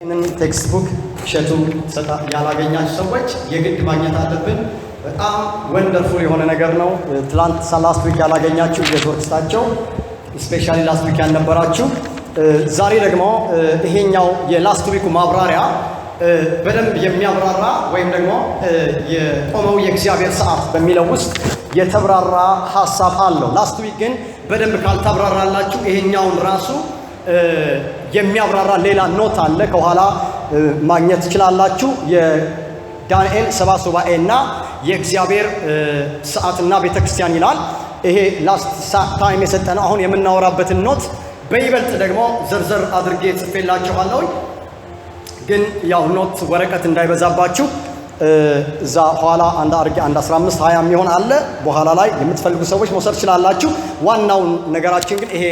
ይህንን textbook እሸቱ ያላገኛችሁ ሰዎች የግድ ማግኘት አለብን። በጣም wonderful የሆነ ነገር ነው። ትላንት last week ያላገኛችሁ የዞር ስታቸው especially last week ያልነበራችሁ፣ ዛሬ ደግሞ ይሄኛው የ last week ኡ ማብራሪያ በደንብ የሚያብራራ ወይም ደግሞ የቆመው የእግዚአብሔር ሰዓት በሚለው ውስጥ የተብራራ ሀሳብ አለው። Last week ግን በደንብ ካልተብራራላችሁ ይሄኛውን ራሱ የሚያብራራ ሌላ note አለ፣ ከኋላ ማግኘት ትችላላችሁ። የዳንኤል 7 ሱባኤ እና የእግዚአብሔር ሰዓትና ቤተክርስቲያን ይላል። ይሄ last time የሰጠነው አሁን የምናወራበትን note በይበልጥ ደግሞ ዘርዘር አድርጌ ጽፌላችኋለሁ። ግን ያው note ወረቀት እንዳይበዛባችሁ እዛ ኋላ አንድ አርጌ አንድ 15 20 የሚሆን አለ። በኋላ ላይ የምትፈልጉ ሰዎች መውሰድ ትችላላችሁ። ዋናው ነገራችን ግን ይሄ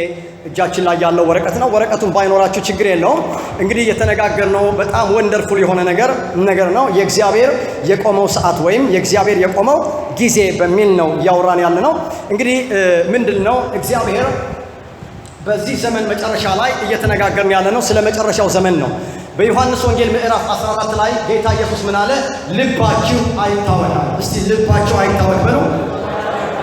እጃችን ላይ ያለው ወረቀት ነው። ወረቀቱን ባይኖራችሁ ችግር የለውም። እንግዲህ የተነጋገርነው በጣም wonderful የሆነ ነገር ነው። የእግዚአብሔር የቆመው ሰዓት ወይም የእግዚአብሔር የቆመው ጊዜ በሚል ነው እያወራን ያለ ነው። እንግዲህ ምንድን ነው እግዚአብሔር በዚህ ዘመን መጨረሻ ላይ እየተነጋገርን ያለ ነው፣ ስለ መጨረሻው ዘመን ነው። በዮሐንስ ወንጌል ምዕራፍ 14 ላይ ጌታ ኢየሱስ ምን አለ? ልባችሁ አይታወክ። እስቲ ልባችሁ አይታወክ በሉ።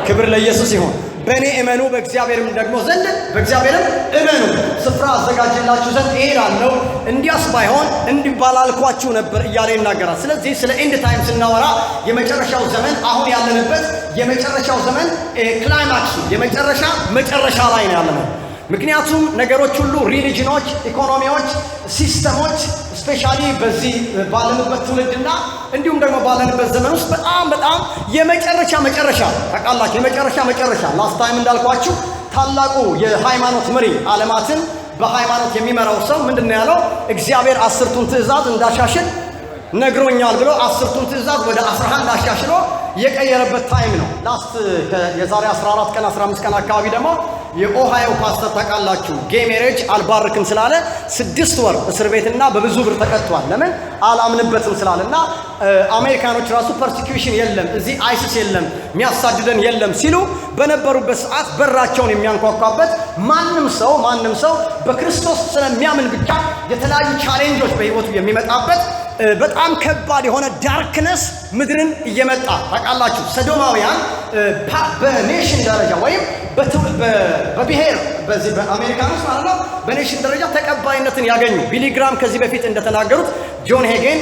ክብር ለኢየሱስ ይሁን። በእኔ እመኑ፣ በእግዚአብሔርም ደግሞ ዘንድ በእግዚአብሔርም እመኑ። ስፍራ አዘጋጅላችሁ ዘንድ እሄዳለሁ፣ እንዲያስ ባይሆን እንዲህ ባላልኳችሁ ነበር እያለ ይናገራል። ስለዚህ ስለ end time ስናወራ የመጨረሻው ዘመን አሁን ያለንበት የመጨረሻው ዘመን climax ኡ የመጨረሻ መጨረሻ ላይ ነው ያለነው። ምክንያቱም ነገሮች ሁሉ religion ኦች፣ ኢኮኖሚዎች፣ system ኦች especially በዚህ ባለንበት ትውልድና እንዲሁም ደግሞ ባለንበት ዘመን ውስጥ በጣም በጣም የመጨረሻ መጨረሻ ታውቃላችሁ፣ የመጨረሻ መጨረሻ last time እንዳልኳችሁ ታላቁ የሃይማኖት መሪ ዓለማትን በሃይማኖት የሚመራው ሰው ምንድን ነው ያለው? እግዚአብሔር 10ቱን ትእዛዝ እንዳሻሽል ነግሮኛል ብሎ 10ቱን ትእዛዝ ወደ 11 አሻሽሎ የቀየረበት time ነው። Last የዛሬ 14 ቀን 15 ቀን አካባቢ ደግሞ የኦሃዮ ፓስተር ታውቃላችሁ፣ gay marriage አልባርክም ስላለ 6 ወር እስር ቤትና በብዙ ብር ተቀጥቷል። ለምን? አላምንበትም ስላለ። እና አሜሪካኖች ራሱ persecution የለም እዚህ፣ ISIS የለም፣ የሚያሳድደን የለም ሲሉ በነበሩበት ሰዓት በራቸውን የሚያንኳኳበት ማንም ሰው በክርስቶስ ስለሚያምን ብቻ የተለያዩ challenge ኦች በህይወቱ የሚመጣበት በጣም ከባድ የሆነ darkness ምድርን እየመጣ ታውቃላችሁ። ሰዶማውያን በ nation ደረጃ ወይም በብሔር በዚህ በአሜሪካን ውስጥ ማለት ነው በ nation ደረጃ ተቀባይነትን ያገኙ ቢሊ ግራም ከዚህ በፊት እንደተናገሩት፣ ጆን ሄጌን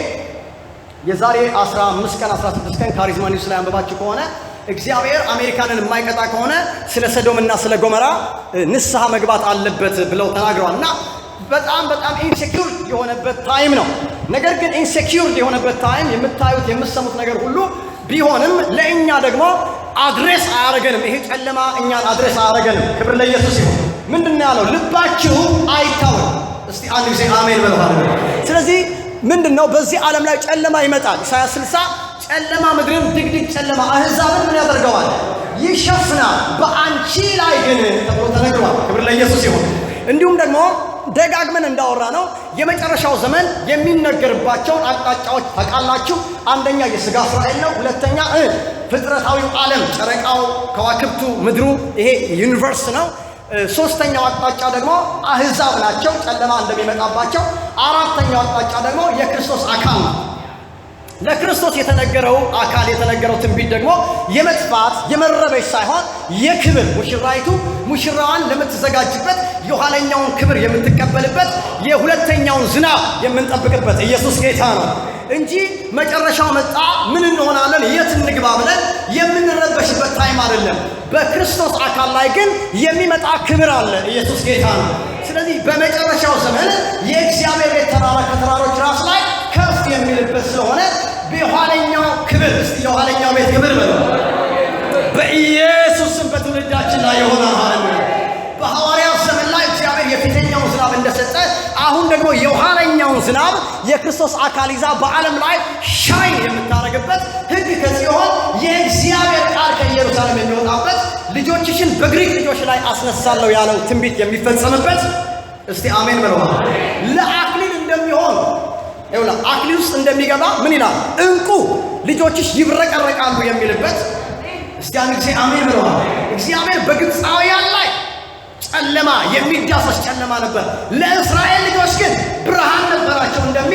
የዛሬ 15 ቀን 16 ቀን ካሪዝማ ኒውስ ላይ አንብባችሁ ከሆነ እግዚአብሔር አሜሪካንን የማይቀጣ ከሆነ ስለ ሰዶምና ስለ ጎመራ ንስሐ መግባት አለበት ብለው ተናግረዋል። እና በጣም በጣም insecure የሆነበት time ነው። ነገር ግን insecure የሆነበት time የምታዩት የምትሰሙት ነገር ሁሉ ቢሆንም ለእኛ ደግሞ address አያደርገንም። ይሄ ጨለማ እኛን address አያደርገንም። ክብር ለኢየሱስ ይሁን። ምንድን ነው ያለው? ልባችሁ አይታወክ። እስቲ አንድ ጊዜ አሜን በሉ። ስለዚህ ምንድን ነው በዚህ ዓለም ላይ ጨለማ ይመጣል። ኢሳያስ 60 ጨለማ ምድርን ድቅድቅ ጨለማ አሕዛብን ምን ያደርገዋል? ይሸፍናል። በአንቺ ላይ ግን ተብሎ ተነግሯል። ክብር ለኢየሱስ ይሁን። እንዲሁም ደግሞ ደጋግመን እንዳወራነው የመጨረሻው ዘመን የሚነገርባቸውን አቅጣጫዎች ታውቃላችሁ። አንደኛ የሥጋ እስራኤል ነው። ሁለተኛ ፍጥረታዊው ዓለም ጨረቃው፣ ከዋክብቱ፣ ምድሩ ይሄ universe ነው። ሶስተኛው አቅጣጫ ደግሞ አህዛብ ናቸው፣ ጨለማ እንደሚመጣባቸው። አራተኛው አቅጣጫ ደግሞ የክርስቶስ አካል ነው። ለክርስቶስ የተነገረው አካል የተነገረው ትንቢት ደግሞ የመጥፋት የመረበሽ ሳይሆን የክብር ሙሽራይቱ ሙሽራዋን ለምትዘጋጅበት የኋለኛውን ክብር የምትቀበልበት የሁለተኛውን ዝናብ የምንጠብቅበት ኢየሱስ ጌታ ነው እንጂ መጨረሻው መጣ ምን እንሆናለን የት እንግባ ብለን የምንረበሽበት time አይደለም። በክርስቶስ አካል ላይ ግን የሚመጣ ክብር አለ። ኢየሱስ ጌታ ነው። ስለዚህ በመጨረሻው ዘመን የእግዚአብሔር ቤት ተራራ ከተራሮች ራስ ላይ ከፍ የሚልበት ስለሆነ በኋለኛው ክብር፣ እስቲ የኋለኛው ቤት ክብር በሉ። በኢየሱስ ስም በትውልዳችን ላይ ይሆናል። ሃሌሉያ። በሐዋርያት ዘመን ላይ እግዚአብሔር የፊተኛውን ዝናብ እንደሰጠ አሁን ደግሞ የኋለኛውን ዝናብ የክርስቶስ አካል ይዛ በዓለም ላይ shine የምታደርግበት፣ ሕግ ከጽዮን የእግዚአብሔር ቃል ከኢየሩሳሌም የሚወጣበት፣ ልጆችሽን በግሪክ ልጆች ላይ አስነሳለሁ ያለው ትንቢት የሚፈጸምበት፣ እስቲ አሜን በለዋል። ለአክሊል እንደሚሆን ይኸውልህ አክሊል ውስጥ እንደሚገባ ምን ይላል? እንቁ ልጆችሽ ይብረቀረቃሉ የሚልበት፣ እስቲ አንድ ጊዜ አሜን ብለዋል። እግዚአብሔር በግብፃውያን ላይ ጨለማ የሚዳሰስ ጨለማ ነበር። ለእስራኤል ልጆች ግን ብርሃን ነበራቸው። እንደሚል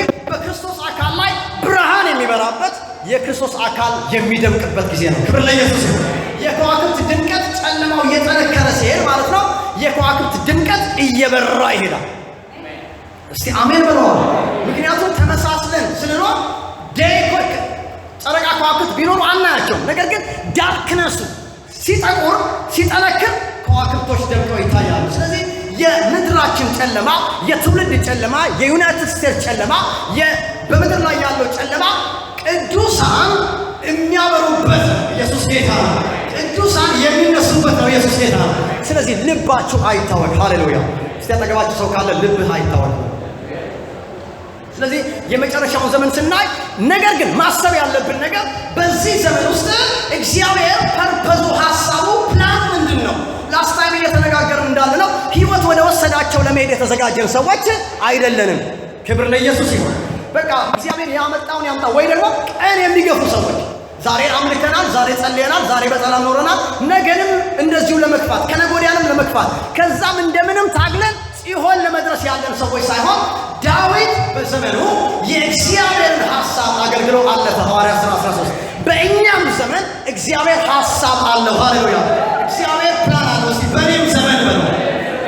የክርስቶስ አካል የሚደምቅበት ጊዜ ነው። ክብር ለኢየሱስ ይሁን። የከዋክብት ድምቀት ጨለማው እየጠነከረ ሲሄድ ማለት ነው። የከዋክብት ድምቀት እየበራ ይሄዳል። እስቲ አሜን በለዋል። ምክንያቱም ተመሳስለን ስንኖር day ጨረቃ ከዋክብት ቢኖሩ አናያቸውም። ነገር ግን darkness ኡ ሲጠቁር ሲጠነክር ከዋክብቶች ደምቀው ይታያሉ። ስለዚህ የምድራችን ጨለማ፣ የትውልድ ጨለማ፣ የዩናይትድ ስቴትስ ጨለማ፣ በምድር ላይ ያለው ጨለማ ቅዱሳን የሚያበሩበት ነው። ኢየሱስ ጌታ ነው። ቅዱሳን የሚነሱበት ነው። ኢየሱስ ጌታ ነው። ስለዚህ ልባችሁ አይታወክ። ሃሌሉያ። እስቲ አጠገባችሁ ሰው ካለ ልብህ አይታወክ። ስለዚህ የመጨረሻውን ዘመን ስናይ፣ ነገር ግን ማሰብ ያለብን ነገር በዚህ ዘመን ውስጥ እግዚአብሔር purpose ኡ፣ ሀሳቡ፣ ፕላኑ ምንድን ነው? Last time እየተነጋገርን እንዳለ ነው፣ ህይወት ወደ ወሰዳቸው ለመሄድ የተዘጋጀን ሰዎች አይደለንም። ክብር ለኢየሱስ ይሁን። በቃ እግዚአብሔር ያመጣውን ያምጣ፣ ወይ ደግሞ ቀን የሚገፉ ሰዎች፣ ዛሬ አምልከናል፣ ዛሬ ጸልየናል፣ ዛሬ በሰላም ኖረናል፣ ነገንም እንደዚሁ ለመግፋት፣ ከነገ ወዲያንም ለመግፋት፣ ከዛም እንደምንም ታግለን ጽዮን ለመድረስ ያለን ሰዎች ሳይሆን ዳዊት በዘመኑ የእግዚአብሔርን ሐሳብ አገልግሎ አለፈ። ሐዋርያት ሥራ 13። በእኛም ዘመን እግዚአብሔር ሐሳብ አለው። ሃሌሉያ! እግዚአብሔር ፕላን አለው። እስቲ በእኔም ዘመን በሉ።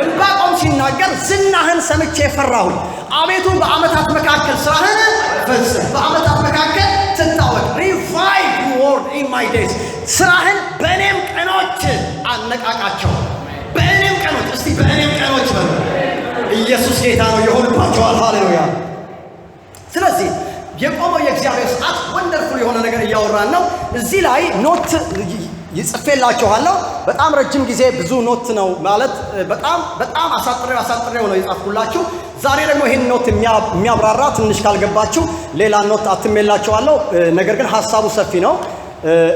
ዕንባቆም ሲናገር ዝናህን ሰምቼ ፈራሁኝ፣ አቤቱ በዓመታት መካከል ስራህን ፈጽም፣ በዓመታት መካከል ትታወቅ። Revive work in my days፣ ስራህን በእኔም ቀኖች አነቃቃቸው። በእኔም ቀኖች፣ እስቲ በእኔም ቀኖች በሉ። ኢየሱስ ጌታ ነው። ይሆንባቸዋል። ሃሌሉያ። ስለዚህ የቆመው የእግዚአብሔር ሰዓት wonderful የሆነ ነገር እያወራን ነው። እዚህ ላይ note ይጽፌላችኋለሁ። በጣም ረጅም ጊዜ ብዙ note ነው ማለት በጣም በጣም አሳጥሬው አሳጥሬው ነው የጻፍኩላችሁ። ዛሬ ደግሞ ይህን note የሚያብራራ ትንሽ ካልገባችሁ ሌላ note አትሜላችኋለሁ። ነገር ግን ሀሳቡ ሰፊ ነው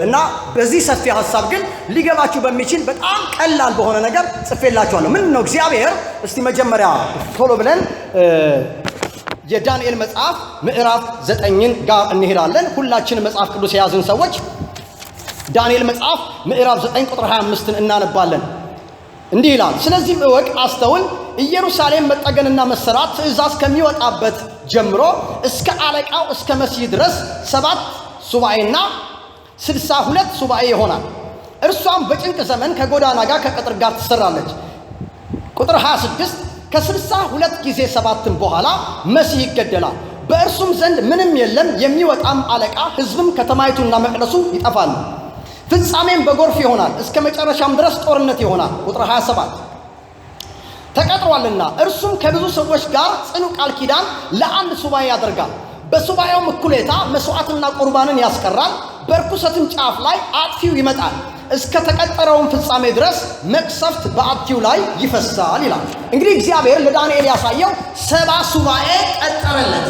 እና በዚህ ሰፊ ሀሳብ ግን ሊገባችሁ በሚችል በጣም ቀላል በሆነ ነገር ጽፌላችኋለሁ። ምንድን ነው እግዚአብሔር? እስቲ መጀመሪያ ቶሎ ብለን የዳንኤል መጽሐፍ ምዕራፍ 9ን ጋር እንሄዳለን። ሁላችንም መጽሐፍ ቅዱስ የያዝን ሰዎች ዳንኤል መጽሐፍ ምዕራፍ 9 ቁጥር 25ን እናነባለን። እንዲህ ይላል፣ ስለዚህም እወቅ፣ አስተውል፣ ኢየሩሳሌም መጠገንና መሰራት ትእዛዝ ከሚወጣበት ጀምሮ እስከ አለቃው እስከ መሲህ ድረስ 7 ሱባኤና 62 ሱባኤ ይሆናል። እርሷም በጭንቅ ዘመን ከጎዳና ጋር ከቅጥር ጋር ትሰራለች። ቁጥር 26፣ ከ62 ጊዜ ሰባትም በኋላ መሲህ ይገደላል። በእርሱም ዘንድ ምንም የለም። የሚወጣም አለቃ፣ ሕዝብም፣ ከተማይቱና መቅደሱ ይጠፋሉ። ፍጻሜም በጎርፍ ይሆናል፣ እስከ መጨረሻም ድረስ ጦርነት ይሆናል። ቁጥር 27፣ ተቀጥሯልና እርሱም ከብዙ ሰዎች ጋር ጽኑ ቃል ኪዳን ለአንድ ሱባኤ ያደርጋል። በሱባኤውም እኩሌታ መስዋዕትና ቁርባንን ያስቀራል። በርኩሰትም ጫፍ ላይ አጥፊው ይመጣል። እስከ ተቀጠረውም ፍጻሜ ድረስ መቅሰፍት በአጥፊው ላይ ይፈሳል ይላል። እንግዲህ እግዚአብሔር ለዳንኤል ያሳየው 70 ሱባኤ ቀጠረለት።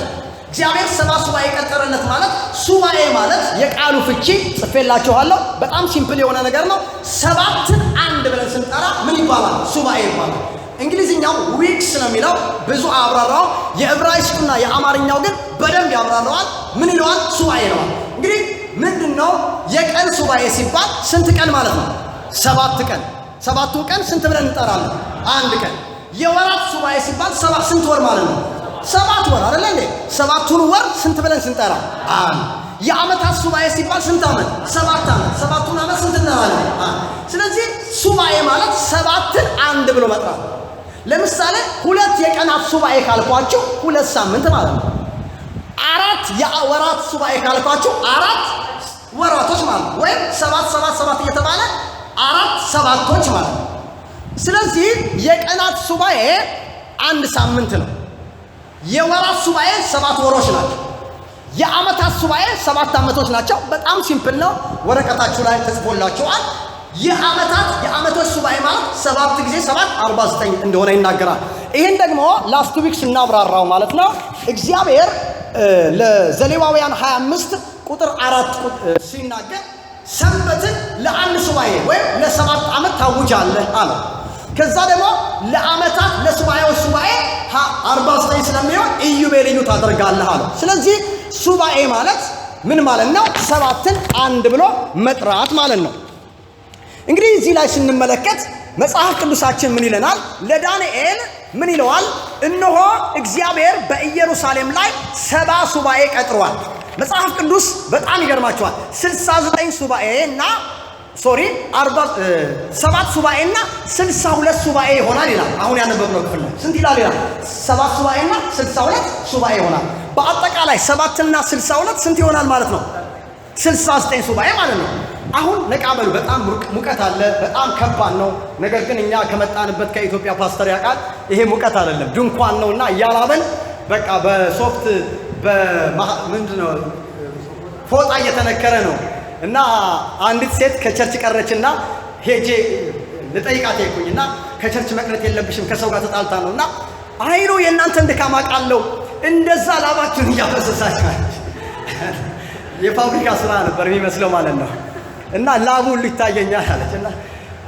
እግዚአብሔር 70 ሱባኤ ቀጠረለት ማለት፣ ሱባኤ ማለት የቃሉ ፍቺ ጽፌላችኋለሁ። በጣም simple የሆነ ነገር ነው። ሰባትን አንድ ብለን ስንጠራ ምን ይባላል? ሱባኤ ይባላል። እንግሊዝኛው weeks ነው የሚለው፣ ብዙ አብራራው። የዕብራይስጡና የአማርኛው ግን በደንብ ያብራራዋል። ምን ይለዋል? ሱባኤ ይለዋል። እንግዲህ ምንድን ነው የቀን ሱባኤ ሲባል ስንት ቀን ማለት ነው? 7 ቀን። ሰባቱን ቀን ስንት ብለን እንጠራለን? አንድ ቀን። የወራት ሱባኤ ሲባል ሰባት ስንት ወር ማለት ነው? 7 ወር አይደለ እንዴ? ሰባቱን ወር ስንት ብለን ስንጠራ? አንድ። የዓመታት ሱባኤ ሲባል ስንት ዓመት? 7 ዓመት። ሰባቱን ዓመት ስንት እንጠራለን? አንድ። ስለዚህ ሱባኤ ማለት ሰባትን አንድ ብሎ መጥራት። ለምሳሌ 2 የቀናት ሱባኤ ካልኳችሁ 2 ሳምንት ማለት ነው። 4 የወራት ሱባኤ ካልኳችሁ 4 ወራቶች ማለት ነው። ወይም 7 7 7 እየተባለ 4 ሰባቶች ማለት ነው። ስለዚህ የቀናት ሱባኤ አንድ ሳምንት ነው። የወራት ሱባኤ 7 ወሮች ናቸው። የዓመታት ሱባኤ 7 ዓመቶች ናቸው። በጣም simple ነው። ወረቀታችሁ ላይ ተጽፎላችኋል። የዓመቶች ሱባኤ ማለት 7 ጊዜ 7 49 እንደሆነ ይናገራል። ይሄን ደግሞ last week ስናብራራው ማለት ነው፣ እግዚአብሔር ለዘሌዋውያን 25 ቁጥር 4 ሲናገር ሰንበትን ለአንድ ሱባኤ ወይም ለሰባት ዓመት ታውጃለህ አለ። ከዛ ደግሞ ለዓመታት ለሱባኤዎች ሱባኤ 49 ስለሚሆን ኢዮቤልዩ ታደርጋለህ አለ። ስለዚህ ሱባኤ ማለት ምን ማለት ነው? ሰባትን አንድ ብሎ መጥራት ማለት ነው። እንግዲህ እዚህ ላይ ስንመለከት መጽሐፍ ቅዱሳችን ምን ይለናል? ለዳንኤል ምን ይለዋል? እነሆ እግዚአብሔር በኢየሩሳሌም ላይ 70 ሱባኤ ቀጥሯል። መጽሐፍ ቅዱስ በጣም ይገርማችኋል። 69 ሱባኤ እና sorry 47 ሱባኤና 62 ሱባኤ ይሆናል ይላል። አሁን ያነበብነው ክፍል ነው። ስንት ይላል ይላል? 7 ሱባኤና 62 ሱባኤ ይሆናል። በአጠቃላይ 7 እና 62 ስንት ይሆናል ማለት ነው? 69 ሱባኤ ማለት ነው። አሁን ነቃ በሉ። በጣም ሙቀት አለ፣ በጣም ከባድ ነው። ነገር ግን እኛ ከመጣንበት ከኢትዮጵያ ፓስተር ያውቃል፣ ይሄ ሙቀት አይደለም ድንኳን ነውና እያላበን በቃ በሶፍት ምንድን ነው ፎጣ እየተነከረ ነው። እና አንዲት ሴት ከ church ቀረችና ሄጄ ልጠይቃት ሄድኩኝ እና ከ church መቅረት የለብሽም፣ ከሰው ጋር ተጣልታ ነው። እና አይኖ የእናንተን ድካም አውቃለሁ፣ እንደዛ ላባችሁን እያፈሰሳችሁ የፋብሪካ ስራ ነበር የሚመስለው ማለት ነው። እና ላቡ ሁሉ ይታየኛል አለች። እና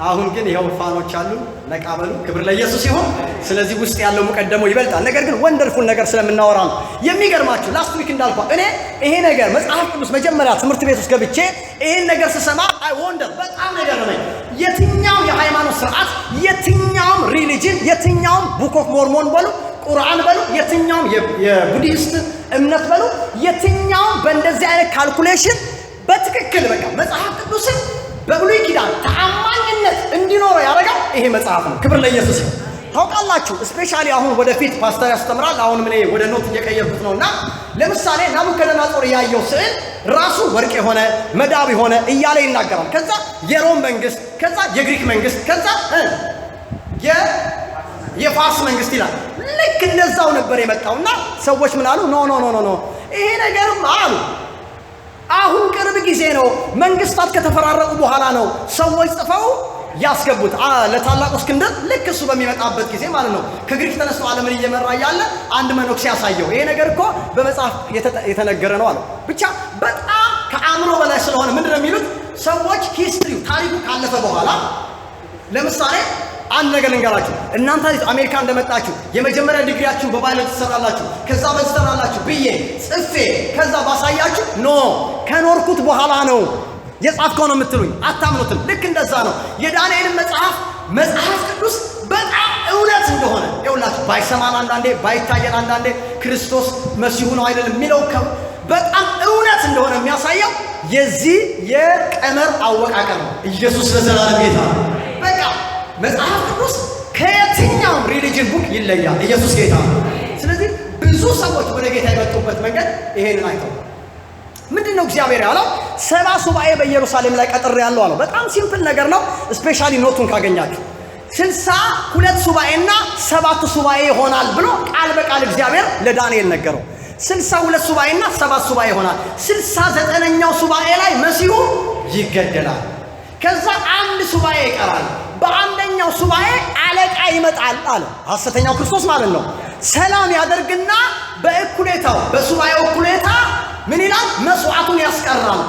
አሁን ግን ይኸው fan ኦች አሉ። ነቃ በሉ። ክብር ለኢየሱስ ይሁን። ስለዚህ ውስጥ ያለው ሙቀት ደግሞ ይበልጣል። ነገር ግን wonderful ነገር ስለምናወራ ነው። የሚገርማችሁ last week እንዳልኳ እኔ ይሄ ነገር መጽሐፍ ቅዱስ መጀመሪያ ትምህርት ቤት ውስጥ ገብቼ ይሄን ነገር ስሰማ I wonder፣ በጣም ነገር ነው። የትኛውም የሃይማኖት ስርዓት፣ የትኛውም religion፣ የትኛውም Book of Mormon በሉ፣ ቁርአን በሉ፣ የትኛውም የቡዲስት እምነት በሉ፣ የትኛውም በእንደዚህ አይነት calculation በትክክል በቃ መጽሐፍ ቅዱስን በብሉይ ኪዳን ተአማኝነት እንዲኖረው ያደረገው ይሄ መጽሐፍ ነው። ክብር ለኢየሱስ ይሁን። ታውቃላችሁ፣ especially አሁን ወደፊት ፓስተር ያስተምራል። አሁንም እኔ ወደ note እየቀየርኩት ነው። እና ለምሳሌ ናቡከደነጾር ያየው ስዕል ራሱ ወርቅ የሆነ መዳብ የሆነ እያለ ይናገራል። ከዛ የሮም መንግስት፣ ከዛ የግሪክ መንግስት፣ ከዛ የፋርስ መንግስት ይላል። ልክ እንደዛው ነበር የመጣውና ሰዎች ምን አሉ? No, no, no, no, no፣ ይሄ ነገርም አሉ አሁን ቅርብ ጊዜ ነው፣ መንግስታት ከተፈራረቁ በኋላ ነው ሰዎች ጽፈው ያስገቡት ለታላቁ እስክንድር። ልክ እሱ በሚመጣበት ጊዜ ማለት ነው፣ ከግሪክ ተነስቶ ዓለምን እየመራ እያለ አንድ መነኩሴ ያሳየው ይሄ ነገር እኮ በመጽሐፍ የተነገረ ነው አለው። ብቻ በጣም ከአእምሮ በላይ ስለሆነ ምንድን ነው የሚሉት ሰዎች history ው ታሪኩ ካለፈ በኋላ። ለምሳሌ አንድ ነገር ልንገራችሁ። እናንተ አሜሪካ እንደመጣችሁ የመጀመሪያ ዲግሪያችሁን በባዮሎጂ ትሰራላችሁ፣ ከዛ በዚህ ትሰራላችሁ ብዬ ጽፌ ከዛ ባሳያችሁ no ከኖርኩት በኋላ ነው የጻፍከው ነው የምትሉኝ፣ አታምኑትም። ልክ እንደዛ ነው። የዳንኤልን መጽሐፍ፣ መጽሐፍ ቅዱስ በጣም እውነት እንደሆነ ይኸውላችሁ፣ ባይሰማን አንዳንዴ፣ ባይታየን አንዳንዴ፣ ክርስቶስ መሲሁ ነው አይደለም የሚለው በጣም እውነት እንደሆነ የሚያሳየው የዚህ የቀመር አወቃቀር ነው። ኢየሱስ ለዘላለም ጌታ ነው። በቃ መጽሐፍ ቅዱስ ከየትኛውም religion book ይለያል። ኢየሱስ ጌታ ነው። ስለዚህ ብዙ ሰዎች ወደ ጌታ የመጡበት መንገድ ይሄንን አይተው ምንድን ነው እግዚአብሔር ያለው? 70 ሱባኤ በኢየሩሳሌም ላይ ቀጥሬያለሁ አለው። በጣም simple ነገር ነው። Especially note ኡን ካገኛችሁ 62 ሱባኤና 7 ሱባኤ ይሆናል ብሎ ቃል በቃል እግዚአብሔር ለዳንኤል ነገረው። 62 ሱባኤና 7 ሱባኤ ይሆናል። 69ኛው ሱባኤ ላይ መሲሁ ይገደላል። ከዛ አንድ ሱባኤ ይቀራል። በአንደኛው ሱባኤ አለቃ ይመጣል አለ። ሐሰተኛው ክርስቶስ ማለት ነው። ሰላም ያደርግና በእኩሌታው በሱባኤው እኩሌታ ምን ይላል? መስዋዕቱን ያስቀራል።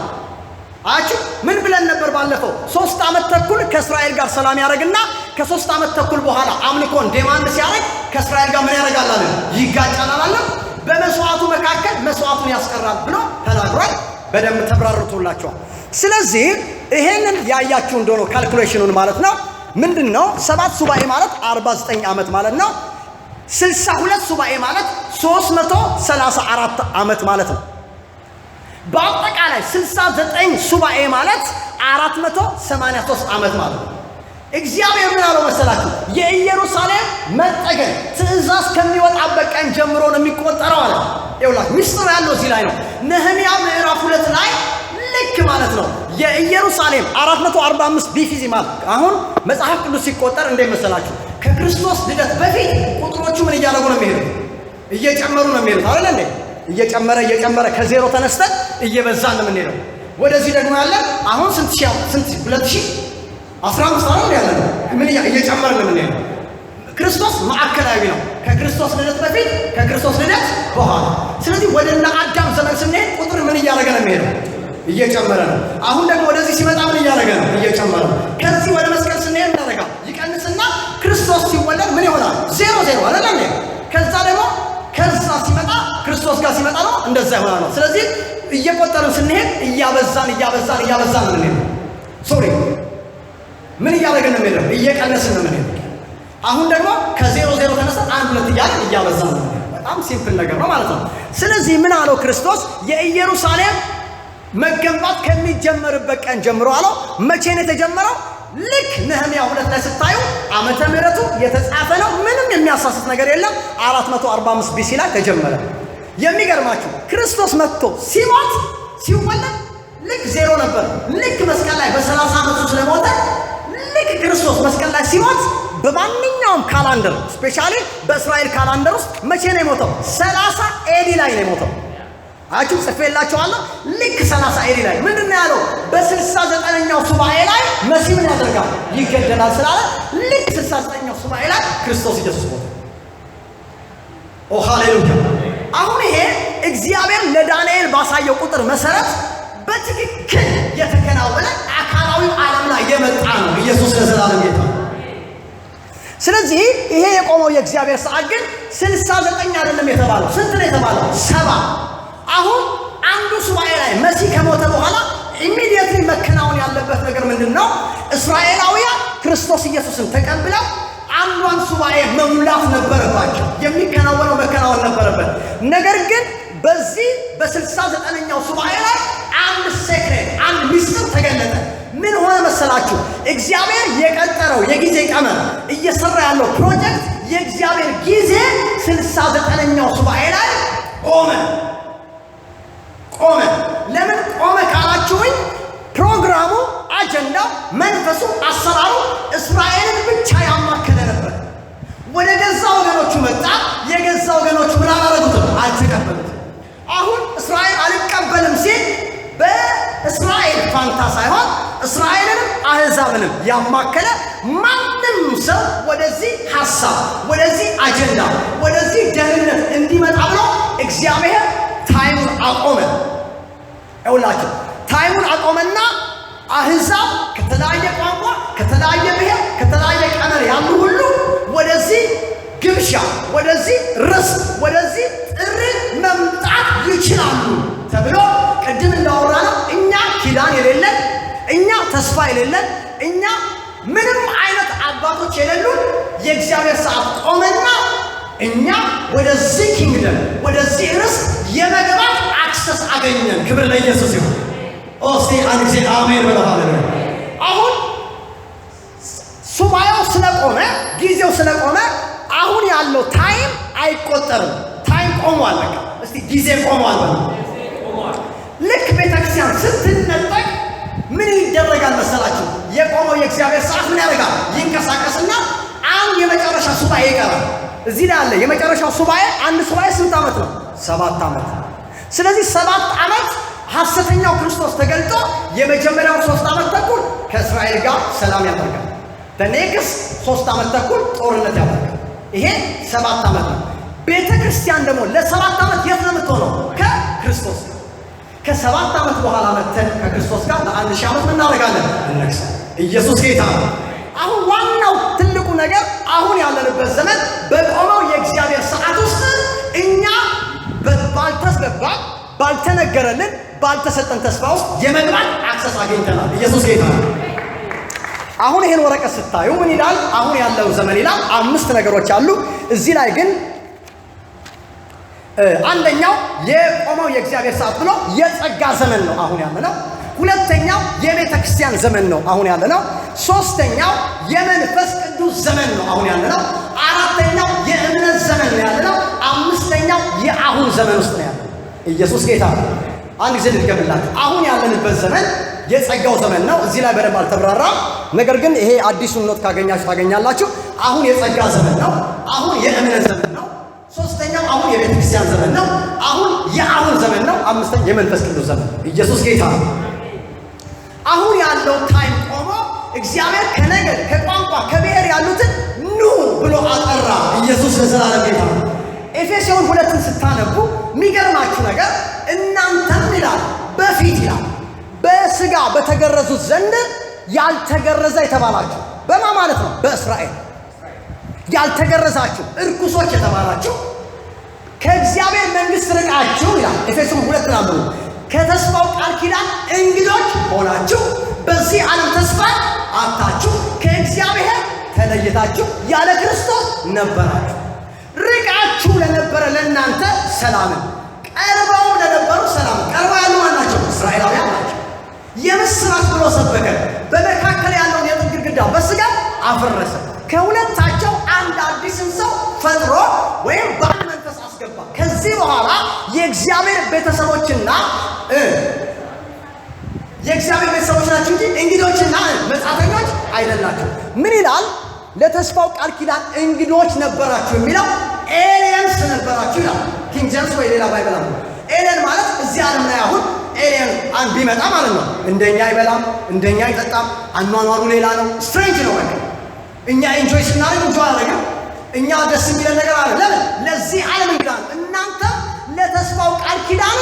አያችሁ፣ ምን ብለን ነበር ባለፈው? 3 ዓመት ተኩል ከእስራኤል ጋር ሰላም ያደርግና ከ3 ዓመት ተኩል በኋላ አምልኮን demand ሲያደርግ ከእስራኤል ጋር ምን ያደርጋል አለ? ይጋጫል አላለም? በመስዋዕቱ መካከል መስዋዕቱን ያስቀራል ብሎ ተናግሯል። በደንብ ተብራርቶላቸዋል። ስለዚህ ይሄንን ያያችሁ እንደሆነ calculation ኑን ማለት ነው፣ ምንድን ነው? 7 ሱባኤ ማለት 49 ዓመት ማለት ነው። 62 ሱባኤ ማለት 334 ዓመት ማለት ነው። በአጠቃላይ 69 ሱባኤ ማለት 483 ዓመት ማለት ነው። እግዚአብሔር ምን አለው መሰላችሁ? የኢየሩሳሌም መጠገን ትእዛዝ ከሚወጣበት ቀን ጀምሮ ነው የሚቆጠረው አለ። ይኸውላችሁ ሚስጥሩ ያለው እዚህ ላይ ነው። ነህምያ ምዕራፍ 2 ላይ ልክ ማለት ነው የኢየሩሳሌም 445 BC ማለት አሁን መጽሐፍ ቅዱስ ሲቆጠር እንዴት መሰላችሁ? ከክርስቶስ ልደት በፊት ቁጥሮቹ ምን እያደረጉ ነው የሚሄዱት? እየጨመሩ ነው የሚሄዱት አይደል እንዴ? እየጨመረ እየጨመረ ከዜሮ ተነስተን እየበዛን ነው የምንሄደው። ወደዚህ ደግሞ ያለ አሁን ስንት ሺህ፣ ስንት፣ 2015 አይደል ያለ ነው? ምን እየጨመረ ነው የምንሄደው። ክርስቶስ ማዕከላዊ ነው። ከክርስቶስ ልደት በፊት፣ ከክርስቶስ ልደት በኋላ። ስለዚህ ወደ እነ አዳም ዘመን ስንሄድ ቁጥር ምን እያደረገ ነው የሚሄደው? እየጨመረ ነው። አሁን ደግሞ ወደዚህ ሲመጣ ምን እያደረገ ነው? እየጨመረ ነው። ከዚህ ወደ መስቀል ስንሄድ ምን ያደርጋል? ይቀንስና ክርስቶስ ሲወለድ ምን ይሆናል? ዜሮ ዜሮ አይደለ እንዴ? ከዛ ደግሞ ከዛ ሲመጣ ክርስቶስ ጋር ሲመጣ ነው እንደዛ ይሆናል ነው። ስለዚህ እየቆጠርን ስንሄድ እያበዛን እያበዛን እያበዛን ነው የምንሄደው። Sorry፣ ምን እያደረግን ነው የምንሄደው? እየቀነስን ነው የምንሄደው። አሁን ደግሞ ከዜሮ ዜሮ ተነስተን አንድ ሁለት እያልን እያበዛን ነው የምንሄደው። በጣም simple ነገር ነው ማለት ነው። ስለዚህ ምን አለው ክርስቶስ? የኢየሩሳሌም መገንባት ከሚጀመርበት ቀን ጀምሮ አለው። መቼ ነው የተጀመረው? ልክ ነህምያ 2 ላይ ስታዩ ዓመተ ምሕረቱ የተጻፈ ነው። ምንም የሚያሳስት ነገር የለም። 445 BC ላይ ተጀመረ። የሚገርማችሁ ክርስቶስ መጥቶ ሲሞት ሲወለድ ልክ ዜሮ ነበር። ልክ መስቀል ላይ በ30 ዓመቱ ስለሞተ ልክ ክርስቶስ መስቀል ላይ ሲሞት በማንኛውም calendar፣ specially በእስራኤል calendar ውስጥ መቼ ነው የሞተው? 30 AD ላይ ነው የሞተው። አያችሁ፣ ጽፌላችኋለሁ። ልክ 30 AD ላይ ምንድን ነው ያለው? በ69ኛው ሱባኤ ላይ መሲህ ምን ያደርጋል? ይገደላል ስላለ ልክ 69ኛው ሱባኤ ላይ ክርስቶስ ኢየሱስ ሞተ። ኦ ሃሌሉያ! አሁን ይሄ እግዚአብሔር ለዳንኤል ባሳየው ቁጥር መሰረት በትክክል የተከናወነ አካላዊው ዓለም ላይ የመጣ ነው። ኢየሱስ ለዘላለም ጌታ ነው። ስለዚህ ይሄ የቆመው የእግዚአብሔር ሰዓት ግን 69 አይደለም የተባለው። ስንት ነው የተባለው? 70። አሁን አንዱ ሱባኤ ላይ መሲህ ከሞተ በኋላ immediately መከናወን ያለበት ነገር ምንድን ነው? እስራኤላውያን ክርስቶስ ኢየሱስን ተቀብለው አንዷን ሱባኤ መሙላት ነበረባቸው። የሚከናወነው መከናወን ነበረበት። ነገር ግን በዚህ በ69ኛው ሱባኤ ላይ አንድ secret፣ አንድ ሚስጥር ተገለጠ። ምን ሆነ መሰላችሁ? እግዚአብሔር የቀጠረው የጊዜ ቀመር፣ እየሰራ ያለው ፕሮጀክት፣ የእግዚአብሔር ጊዜ 69ኛው ሱባኤ ላይ ቆመ። ቆመ። ለምን ቆመ ካላችሁኝ ፕሮግራሙ፣ አጀንዳው፣ መንፈሱ፣ አሰራሩ እስራኤልን ብቻ ያማከለ ነበር። ወደ ገዛ ወገኖቹ መጣ። የገዛ ወገኖቹ ምን አላረጉትም? አልተቀበሉትም። አሁን እስራኤል አልቀበልም ሲል በእስራኤል ፋንታ ሳይሆን እስራኤልንም አሕዛብንም ያማከለ ማንም ሰው ወደዚህ ሐሳብ፣ ወደዚህ አጀንዳ፣ ወደዚህ ደህንነት እንዲመጣ ብሎ እግዚአብሔር time ኡን አቆመ። ይኸውላችሁ time ኡን አቆመና አሕዛብ ከተለያየ ቋንቋ፣ ከተለያየ ብሔር፣ ከተለያየ ቀመር ያሉ ሁሉ ወደዚህ ግብዣ፣ ወደዚህ ርስት፣ ወደዚህ ጥሪ መምጣት ይችላሉ ተብሎ ቅድም እንዳወራነው እኛ ኪዳን የሌለን፣ እኛ ተስፋ የሌለን፣ እኛ ምንም አይነት አባቶች የሌሉን የእግዚአብሔር ሰዓት ቆመና እኛ ወደዚህ kingdom፣ ወደዚህ ርስት የመግባት access አገኘን። ክብር ለኢየሱስ ይሁን። እስቲ አንድ ጊዜ አሜን በለው። ሃሌሉያ። አሁን ሱባኤው ስለቆመ፣ ጊዜው ስለቆመ አሁን ያለው time አይቆጠርም። Time ቆሟል። በቃ እስቲ ጊዜ ቆሟል በለው። ልክ ቤተክርስቲያን ስትነጠቅ ምን ይደረጋል መሰላችሁ? የቆመው የእግዚአብሔር ሰዓት ምን ያደርጋል? ይንቀሳቀስና አንድ የመጨረሻ ሱባኤ ይቀራል። እዚህ ላይ አለ የመጨረሻው ሱባኤ። አንድ ሱባኤ ስንት ዓመት ነው? 7 ዓመት። ስለዚህ 7 ዓመት ሐሰተኛው ክርስቶስ ተገልጦ የመጀመሪያው 3 ዓመት ተኩል ከእስራኤል ጋር ሰላም ያደርጋል። Next 3 ዓመት ተኩል ጦርነት ያደርጋል። ይሄ 7 ዓመት ነው። ቤተ ክርስቲያን ደግሞ ለ7 ዓመት የት ነው የምትሆነው? ከክርስቶስ ጋር። ከ7 ዓመት በኋላ መተን ከክርስቶስ ጋር ለ1000 ዓመት ምን እናደርጋለን? እንነግሳለን። ኢየሱስ ጌታ ነው። አሁን ዋናው ትልቁ ነገር አሁን ያለንበት ዘመን በቆመው የእግዚአብሔር ሰዓት ውስጥ እኛ ባልተገባ፣ ባልተነገረልን፣ ባልተሰጠን ተስፋ ውስጥ የመግባት access አግኝተናል። ኢየሱስ ጌታ ነው። አሁን ይሄን ወረቀት ስታዩ ምን ይላል? አሁን ያለው ዘመን ይላል። አምስት ነገሮች አሉ። እዚህ ላይ ግን አንደኛው የቆመው የእግዚአብሔር ሰዓት ብሎ የጸጋ ዘመን ነው አሁን ያለነው። ሁለተኛው የቤተ ክርስቲያን ዘመን ነው አሁን ያለነው። ሶስተኛው የመንፈስ ቅዱስ ዘመን ነው አሁን ያለነው። አራተኛው የእምነት ዘመን ነው ያለነው። አምስተኛው የአሁን ዘመን ውስጥ ነው ያለነው። ኢየሱስ ጌታ ነው። አንድ ጊዜ ልድገምላችሁ። አሁን ያለንበት ዘመን የጸጋው ዘመን ነው። እዚህ ላይ በደንብ አልተብራራም። ነገር ግን ይሄ አዲሱን note ካገኛችሁ ታገኛላችሁ። አሁን የጸጋ ዘመን ነው። አሁን የእምነት ዘመን ነው። ሶስተኛው አሁን የቤተ ክርስቲያን ዘመን ነው። አሁን የአሁን ዘመን ነው። አምስተኛ የመንፈስ ቅዱስ ዘመን ነው። ኢየሱስ ጌታ ነው። አሁን ያለው time ቆሞ እግዚአብሔር ከነገድ፣ ከቋንቋ፣ ከብሔር ያሉትን ኑ ብሎ አጠራ። ኢየሱስ ለዘላለም ጌታ ነው። ኤፌሶን 2ን ስታነቡ የሚገርማችሁ ነገር እናንተም ይላል በፊት ይላል በስጋ በተገረዙት ዘንድ ያልተገረዘ የተባላችሁ በማ ማለት ነው? በእስራኤል ያልተገረዛችሁ እርኩሶች የተባላችሁ ከእግዚአብሔር መንግስት ርቃችሁ ይላል። ኤፌሶን 2ን አንብቡ። ከተስፋው ቃል ኪዳን እንግዶች ሆናችሁ በዚህ ዓለም ተስፋ አጥታችሁ ከእግዚአብሔር ተለይታችሁ ያለ ክርስቶስ ነበራችሁ። ርቃችሁ ለነበረ ለእናንተ ሰላምን፣ ቀርበው ለነበሩ ሰላምን። ቀርበው ያሉ ማን ናቸው? እስራኤላውያን ናቸው። የምስራች ብሎ ሰበከ። በመካከል ያለውን የጥል ግድግዳ በስጋ አፈረሰ። ከሁለታቸው አንድ አዲስን ሰው ፈጥሮ ወይም በአንድ መንፈስ አስገባ። ከዚህ በኋላ የእግዚአብሔር ቤተሰቦች ናቸው እንጂ እንግዶችና መጻተኞች አይደላችሁ። ምን ይላል? ለተስፋው ቃል ኪዳን እንግዶች ነበራችሁ የሚለው aliens ነበራችሁ ይላል። King James ወይ ሌላ Bible አለ። Alien ማለት እዚህ ዓለም ላይ አሁን alien አንድ ቢመጣ ማለት ነው፣ እንደኛ አይበላም፣ እንደኛ አይጠጣም፣ አኗኗሩ ሌላ ነው፣ strange ነው። በቃ እኛ enjoy ስናደርግ enjoy አያደርግም። እኛ ደስ የሚለን ነገር አለ። ለምን? ለዚህ ዓለም እንግዳ ነው። እናንተ ለተስፋው ቃል ኪዳን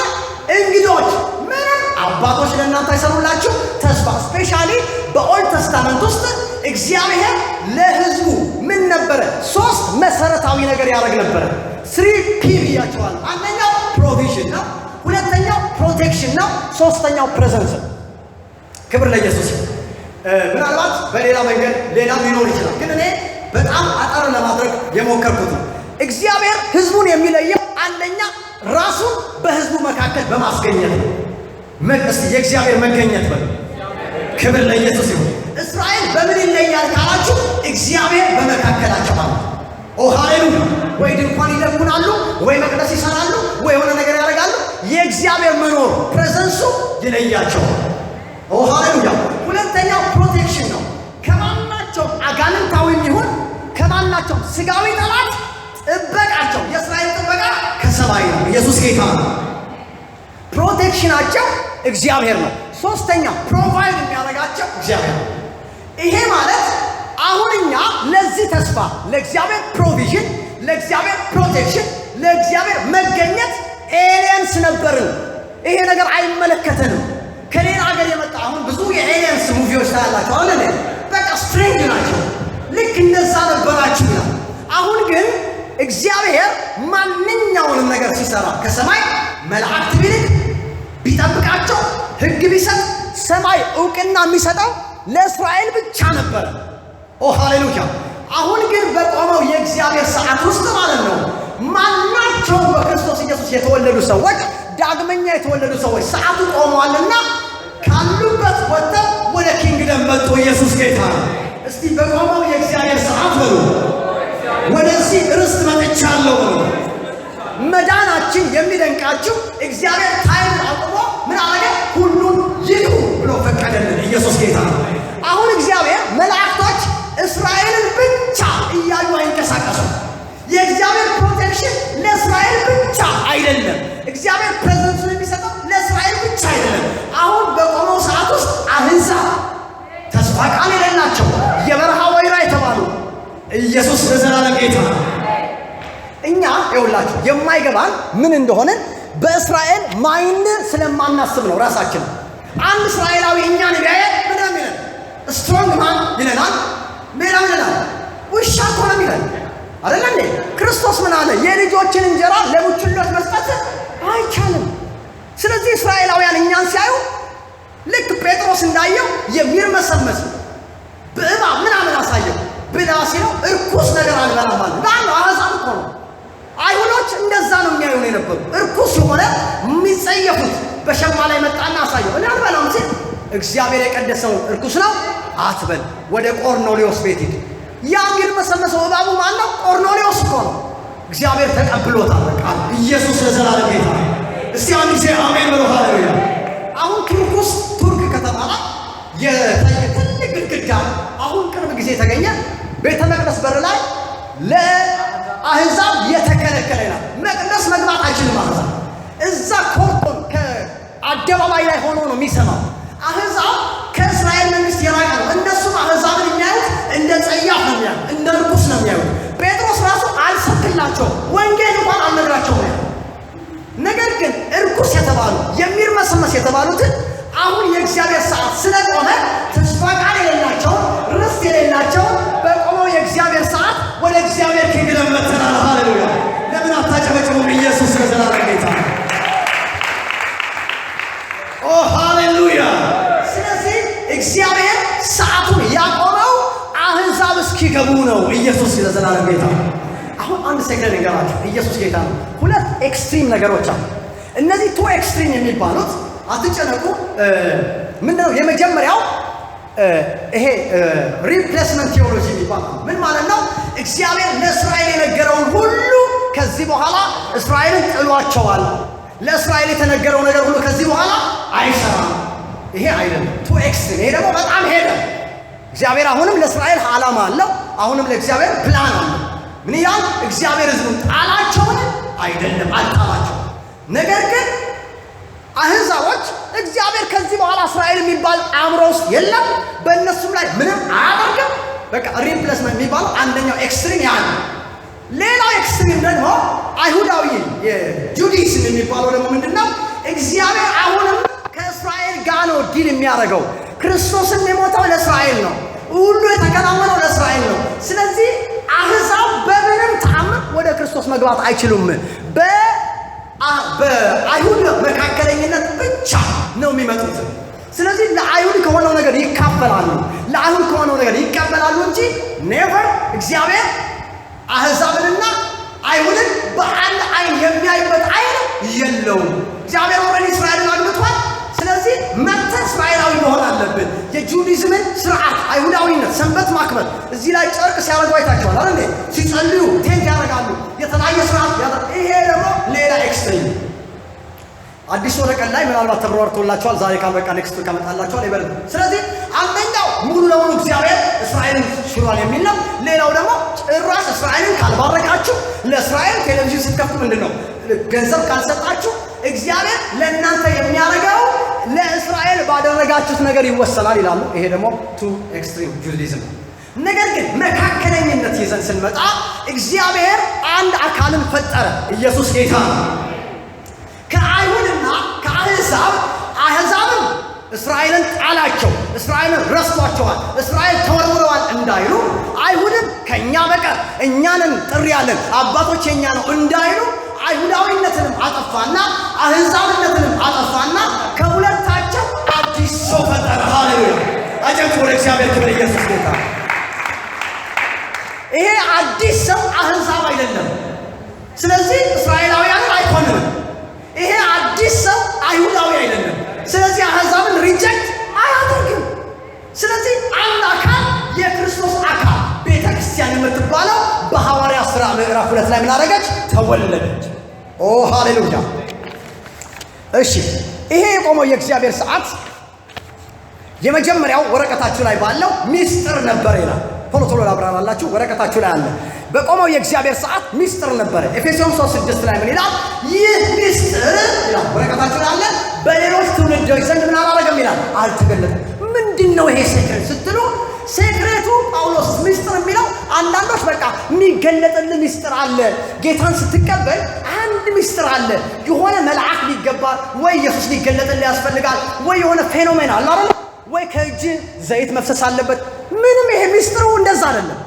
እንግዶች፣ ምንም አባቶች ለእናንተ አይሰሩላችሁ። ተስፋ especially በ Old Testament ውስጥ እግዚአብሔር ለሕዝቡ ምን ነበረ? ሶስት መሰረታዊ ነገር ያደርግ ነበረ። Three P ብያቸዋለሁ። አንደኛው provision ነው። ሁለተኛው protection ነው። ሶስተኛው presence ነው። ክብር ለኢየሱስ። ምናልባት በሌላ መንገድ ሌላም ሊኖር ይችላል፣ ግን እኔ በጣም አጠር ለማድረግ የሞከርኩት ነው። እግዚአብሔር ሕዝቡን የሚለየው አንደኛ ራሱን በሕዝቡ መካከል በማስገኘት ነው። እስቲ የእግዚአብሔር መገኘት በሉ። ክብር ለኢየሱስ ይሁን። እስራኤል በምን ይለያል ካላችሁ እግዚአብሔር በመካከላቸው ማለት። ኦ ሃሌሉያ! ወይ ድንኳን ይደኩናሉ፣ ወይ መቅደስ ይሰራሉ፣ ወይ የሆነ ነገር ያደርጋሉ። የእግዚአብሔር መኖር presence ኡ ይለያቸዋል። ኦ ሃሌሉያ! ሁለተኛው protection ነው። ከማናቸውም አጋንንታዊም ይሁን ከማናቸውም ስጋዊ ጠላት ጥበቃቸው፣ የእስራኤል ጥበቃ ከሰማይ ነው። ኢየሱስ ጌታ ነው። Protection ኣቸው እግዚአብሔር ነው። ሶስተኛ provide የሚያደርጋቸው እግዚአብሔር ነው። ይሄ ማለት አሁን እኛ ለዚህ ተስፋ፣ ለእግዚአብሔር provision፣ ለእግዚአብሔር protection፣ ለእግዚአብሔር መገኘት aliens ነበርን። ይሄ ነገር አይመለከተንም። ከሌላ ሀገር የመጣ፣ አሁን ብዙ የ aliens movie ዎች ታያላችሁ። አሁን እኔ በቃ strange ናቸው። ልክ እንደዛ ነበራችሁ ይላል። አሁን ግን እግዚአብሔር ማንኛውንም ነገር ሲሰራ ከሰማይ መላእክት ቢልክ፣ ቢጠብቃቸው፣ ሕግ ቢሰጥ ሰማይ እውቅና የሚሰጠው ለእስራኤል ብቻ ነበረ። ኦ ሃሌሉያ! አሁን ግን በቆመው የእግዚአብሔር ሰዓት ውስጥ ማለት ነው ማናቸውም በክርስቶስ ኢየሱስ የተወለዱ ሰዎች፣ ዳግመኛ የተወለዱ ሰዎች ሰዓቱ ቆመዋልና ካሉበት ወጥተው ወደ kingdom መጡ። ኢየሱስ ጌታ ነው። እስቲ በቆመው የእግዚአብሔር ሰዓት በሉ፣ ወደዚህ ርስት መጥቻለሁ በሉ። መዳናችን የሚደንቃችሁ እግዚአብሔር time አቁሞ ምን አረገ? ሁሉን ይሉ ብሎ ፈቀደልን። ኢየሱስ ጌታ ነው። አሁን እግዚአብሔር መላእክቶች እስራኤልን ብቻ እያዩ አይንቀሳቀሱም። የእግዚአብሔር protection ለእስራኤል ብቻ አይደለም። እግዚአብሔር presence ኡን የሚሰጠው ለእስራኤል ብቻ አይደለም። አሁን በቆመው ሰዓት ውስጥ አህዛብ፣ ተስፋ ቃል የሌላቸው፣ የበረሃ ወይራ የተባሉ፣ ኢየሱስ ለዘላለም ጌታ ነው። እኛ ይኸውላችሁ የማይገባን ምን እንደሆነ በእስራኤል mind ስለማናስብ ነው። ራሳችን አንድ እስራኤላዊ እኛን ቢያየን ምን ነው የሚለን? Strong man ይለናል። ሌላ ምን ይለናል? ውሻ እኮ ነው የሚለን፣ አይደለ እንዴ? ክርስቶስ ምን አለ? የልጆችን እንጀራ ለቡችሎች መስጠት አይቻልም። ስለዚህ እስራኤላውያን እኛን ሲያዩ ልክ ጴጥሮስ እንዳየው የሚርመሰመስ በእባብ ምናምን አሳየው፣ ብላ ሲለው እርኩስ ነገር አልበላም አለ። ነው አሕዛብ እኮ ነው። አይሁዶች እንደዛ ነው የሚያዩ ነው የነበሩ። እርኩስ የሆነ የሚጸየፉት በሸማ ላይ መጣና አሳየው። እኔ አልበላም ሲል እግዚአብሔር የቀደሰውን እርኩስ ነው አትበል፣ ወደ ቆርኔሌዎስ ቤት ሂድ። ያ የሚርመሰመሰው እባቡ ማን ነው? ቆርኔሌዎስ እኮ ነው። እግዚአብሔር ተቀብሎታል። በቃ ኢየሱስ ለዘላለም ጌታ ነው። እስቲ አንድ ጊዜ አሜን በሉ። ሃሌሉያ። አሁን ቱርክ ውስጥ፣ ቱርክ ከተማ ላይ የታየ ትልቅ ግድግዳ፣ አሁን ቅርብ ጊዜ የተገኘ፣ ቤተ መቅደስ በር ላይ ለአህዛብ የተከለከለ ይላል። መቅደስ መግባት አይችልም አህዛብ። እዛ court ኡን ከአደባባይ ላይ ሆኖ ነው የሚሰማው። አህዛብ ከእስራኤል መንግስት የራቀ ነው። እነሱም አህዛብን የሚያዩት እንደ ጸያፍ ነው የሚያዩት፣ እንደ ርኩስ ነው የሚያዩት። ጴጥሮስ ራሱ አልሰብክላቸውም፣ ወንጌል እንኳን አልነግራቸውም ነው። ነገር ግን እርኩስ የተባሉ፣ የሚርመሰመስ የተባሉትን አሁን የእግዚአብሔር ሰዓት ስለቆመ ተስፋ ቃል የሌላቸውን፣ ርስት የሌላቸውን በቆመው የእግዚአብሔር ሰዓት ወደ እግዚአብሔር kingdom መጥተናል። ሃሌሉያ! ለምን አታጨበጭቡም? ኢየሱስ ለዘላለም ጌታ ነው። ኦ ሃሌሉያ! ስለዚህ እግዚአብሔር ሰዓቱን ያቆመው አህዛብ እስኪገቡ ነው። ኢየሱስ ለዘላለም ጌታ ነው። አሁን አንድ secret ልንገራችሁ። ኢየሱስ ጌታ ነው። ሁለት extreme ነገሮች አሉ። እነዚህ two extreme የሚባሉት፣ አትጨነቁ። ምንድነው? የመጀመሪያው ይሄ replacement theology የሚባለው ምን ማለት ነው? እግዚአብሔር ለእስራኤል የነገረውን ሁሉ ከዚህ በኋላ እስራኤልን ጥሏቸዋል። ለእስራኤል የተነገረው ነገር ሁሉ ከዚህ በኋላ አይሰራም። ይሄ አይደለም፣ too extreme። ይሄ ደግሞ በጣም ሄደ። እግዚአብሔር አሁንም ለእስራኤል ዓላማ አለው። አሁንም ለእግዚአብሔር ፕላን አለው። ምን ይላል? እግዚአብሔር ሕዝቡን ጣላቸውን? አይደለም፣ አልጣላቸው። ነገር ግን አህዛቦች እግዚአብሔር ከዚህ በኋላ እስራኤል የሚባል አእምሮ ውስጥ የለም፣ በእነሱም ላይ ምንም አያደርግም። በቃ replacement የሚባለው አንደኛው extreme ያ ነው። ሌላው extreme ደግሞ አይሁዳዊ የ Judaism የሚባለው ደግሞ ምንድን ነው? እግዚአብሔር አሁንም ከእስራኤል ጋር ነው deal የሚያደርገው። ክርስቶስም የሞተው ለእስራኤል ነው። ሁሉ የተከናወነው ለእስራኤል ነው። ስለዚህ አህዛብ በምንም ተአምር ወደ ክርስቶስ መግባት አይችሉም። በአይሁድ መካከለኝነት ብቻ ነው የሚመጡት። ስለዚህ ለአይሁድ ከሆነው ነገር ይካፈላሉ፣ ለአይሁድ ከሆነው ነገር ይቀበላሉ እንጂ never እግዚአብሔር አህዛብንና አይሁድን በአንድ አይን የሚያይበት አይን የለውም። እግዚአብሔር already እስራኤልን አግብቷል። ስለዚህ መጥተህ እስራኤላዊ መሆን አለብን። የ Judaism ን ስርዓት፣ አይሁዳዊነት፣ ሰንበት ማክበር፣ እዚህ ላይ ጨርቅ ሲያደርጉ አይታችኋል አይደል እንዴ? ሲጸልዩ tent ያደርጋሉ። የተለያየ ስርዓት። ይሄ ደግሞ ሌላ extreme። አዲስ ወረቀት ላይ ምናልባት ተብራርቶላችኋል። ዛሬ ካልበቃ next ከመጣላችኋል ይበል። ስለዚህ አንደኛው ሙሉ ለሙሉ እግዚአብሔር እስራኤልን ሽሯል የሚል ነው። ሌላው ደግሞ ጭራሽ እስራኤልን ካልባረካችሁ፣ ለእስራኤል ቴሌቪዥን ስትከፍቱ ምንድን ነው ገንዘብ ካልሰጣችሁ እግዚአብሔር ለእናንተ የሚያደርገው ለእስራኤል ባደረጋችሁት ነገር ይወሰናል ይላሉ። ይሄ ደግሞ too extreme Judaism ነው። ነገር ግን መካከለኝነት ይዘን ስንመጣ እግዚአብሔር አንድ አካልን ፈጠረ። ኢየሱስ ጌታ ነው። ከአይሁድና ከአሕዛብ፣ አሕዛብም እስራኤልን ጣላቸው፣ እስራኤልን ረስቷቸዋል፣ እስራኤል ተወርውረዋል እንዳይሉ፣ አይሁድም ከእኛ በቀር እኛንን ጥሪ ያለን አባቶች የኛ ነው እንዳይሉ፣ አይሁዳዊነትንም አጠፋና አሕዛብነትንም አጠፋና ከሁለታቸው አዲስ ሰው ፈጠረ። ሃሌሉያ! አጨብጭቡ ለእግዚአብሔር ክብር። ኢየሱስ ጌታ። ይሄ አዲስ ሰው አሕዛብ አይደለም። ስለዚህ እስራኤላውያንን አይኮንንም። ይሄ አዲስ ሰው አይሁዳዊ አይደለም። ስለዚህ አሕዛብን reject አያደርግም። ስለዚህ አንድ አካል፣ የክርስቶስ አካል ቤተ ክርስቲያን የምትባለው በሐዋርያ ሥራ ምዕራፍ 2 ላይ ምን አደረገች? ተወለደች። ኦ ሃሌሉያ! እሺ፣ ይሄ የቆመው የእግዚአብሔር ሰዓት የመጀመሪያው ወረቀታችሁ ላይ ባለው ሚስጥር ነበር ይላል። ቶሎ ቶሎ ላብራራላችሁ። ወረቀታችሁ ላይ አለ። በቆመው የእግዚአብሔር ሰዓት ሚስጥር ነበረ። ኤፌሶን 3:6 ላይ ምን ይላል? ይህ ሚስጥር ይላል። ወረቀታችሁ ላይ አለ። በሌሎች ትውልዶች ዘንድ ምን አላደረገም ይላል? አልተገለጠም። ምንድን ነው ይሄ secret ስትሉ፣ secret ኡ ጳውሎስ ሚስጥር የሚለው፣ አንዳንዶች በቃ የሚገለጥልህ ሚስጥር አለ። ጌታን ስትቀበል አንድ ሚስጥር አለ። የሆነ መልአክ ሊገባ ወይ ኢየሱስ ሊገለጥልህ ያስፈልጋል፣ ወይ የሆነ phenomena አለ አይደል? ወይ ከእጅ ዘይት መፍሰስ አለበት። ምንም ይሄ ሚስጥሩ እንደዛ አይደለም።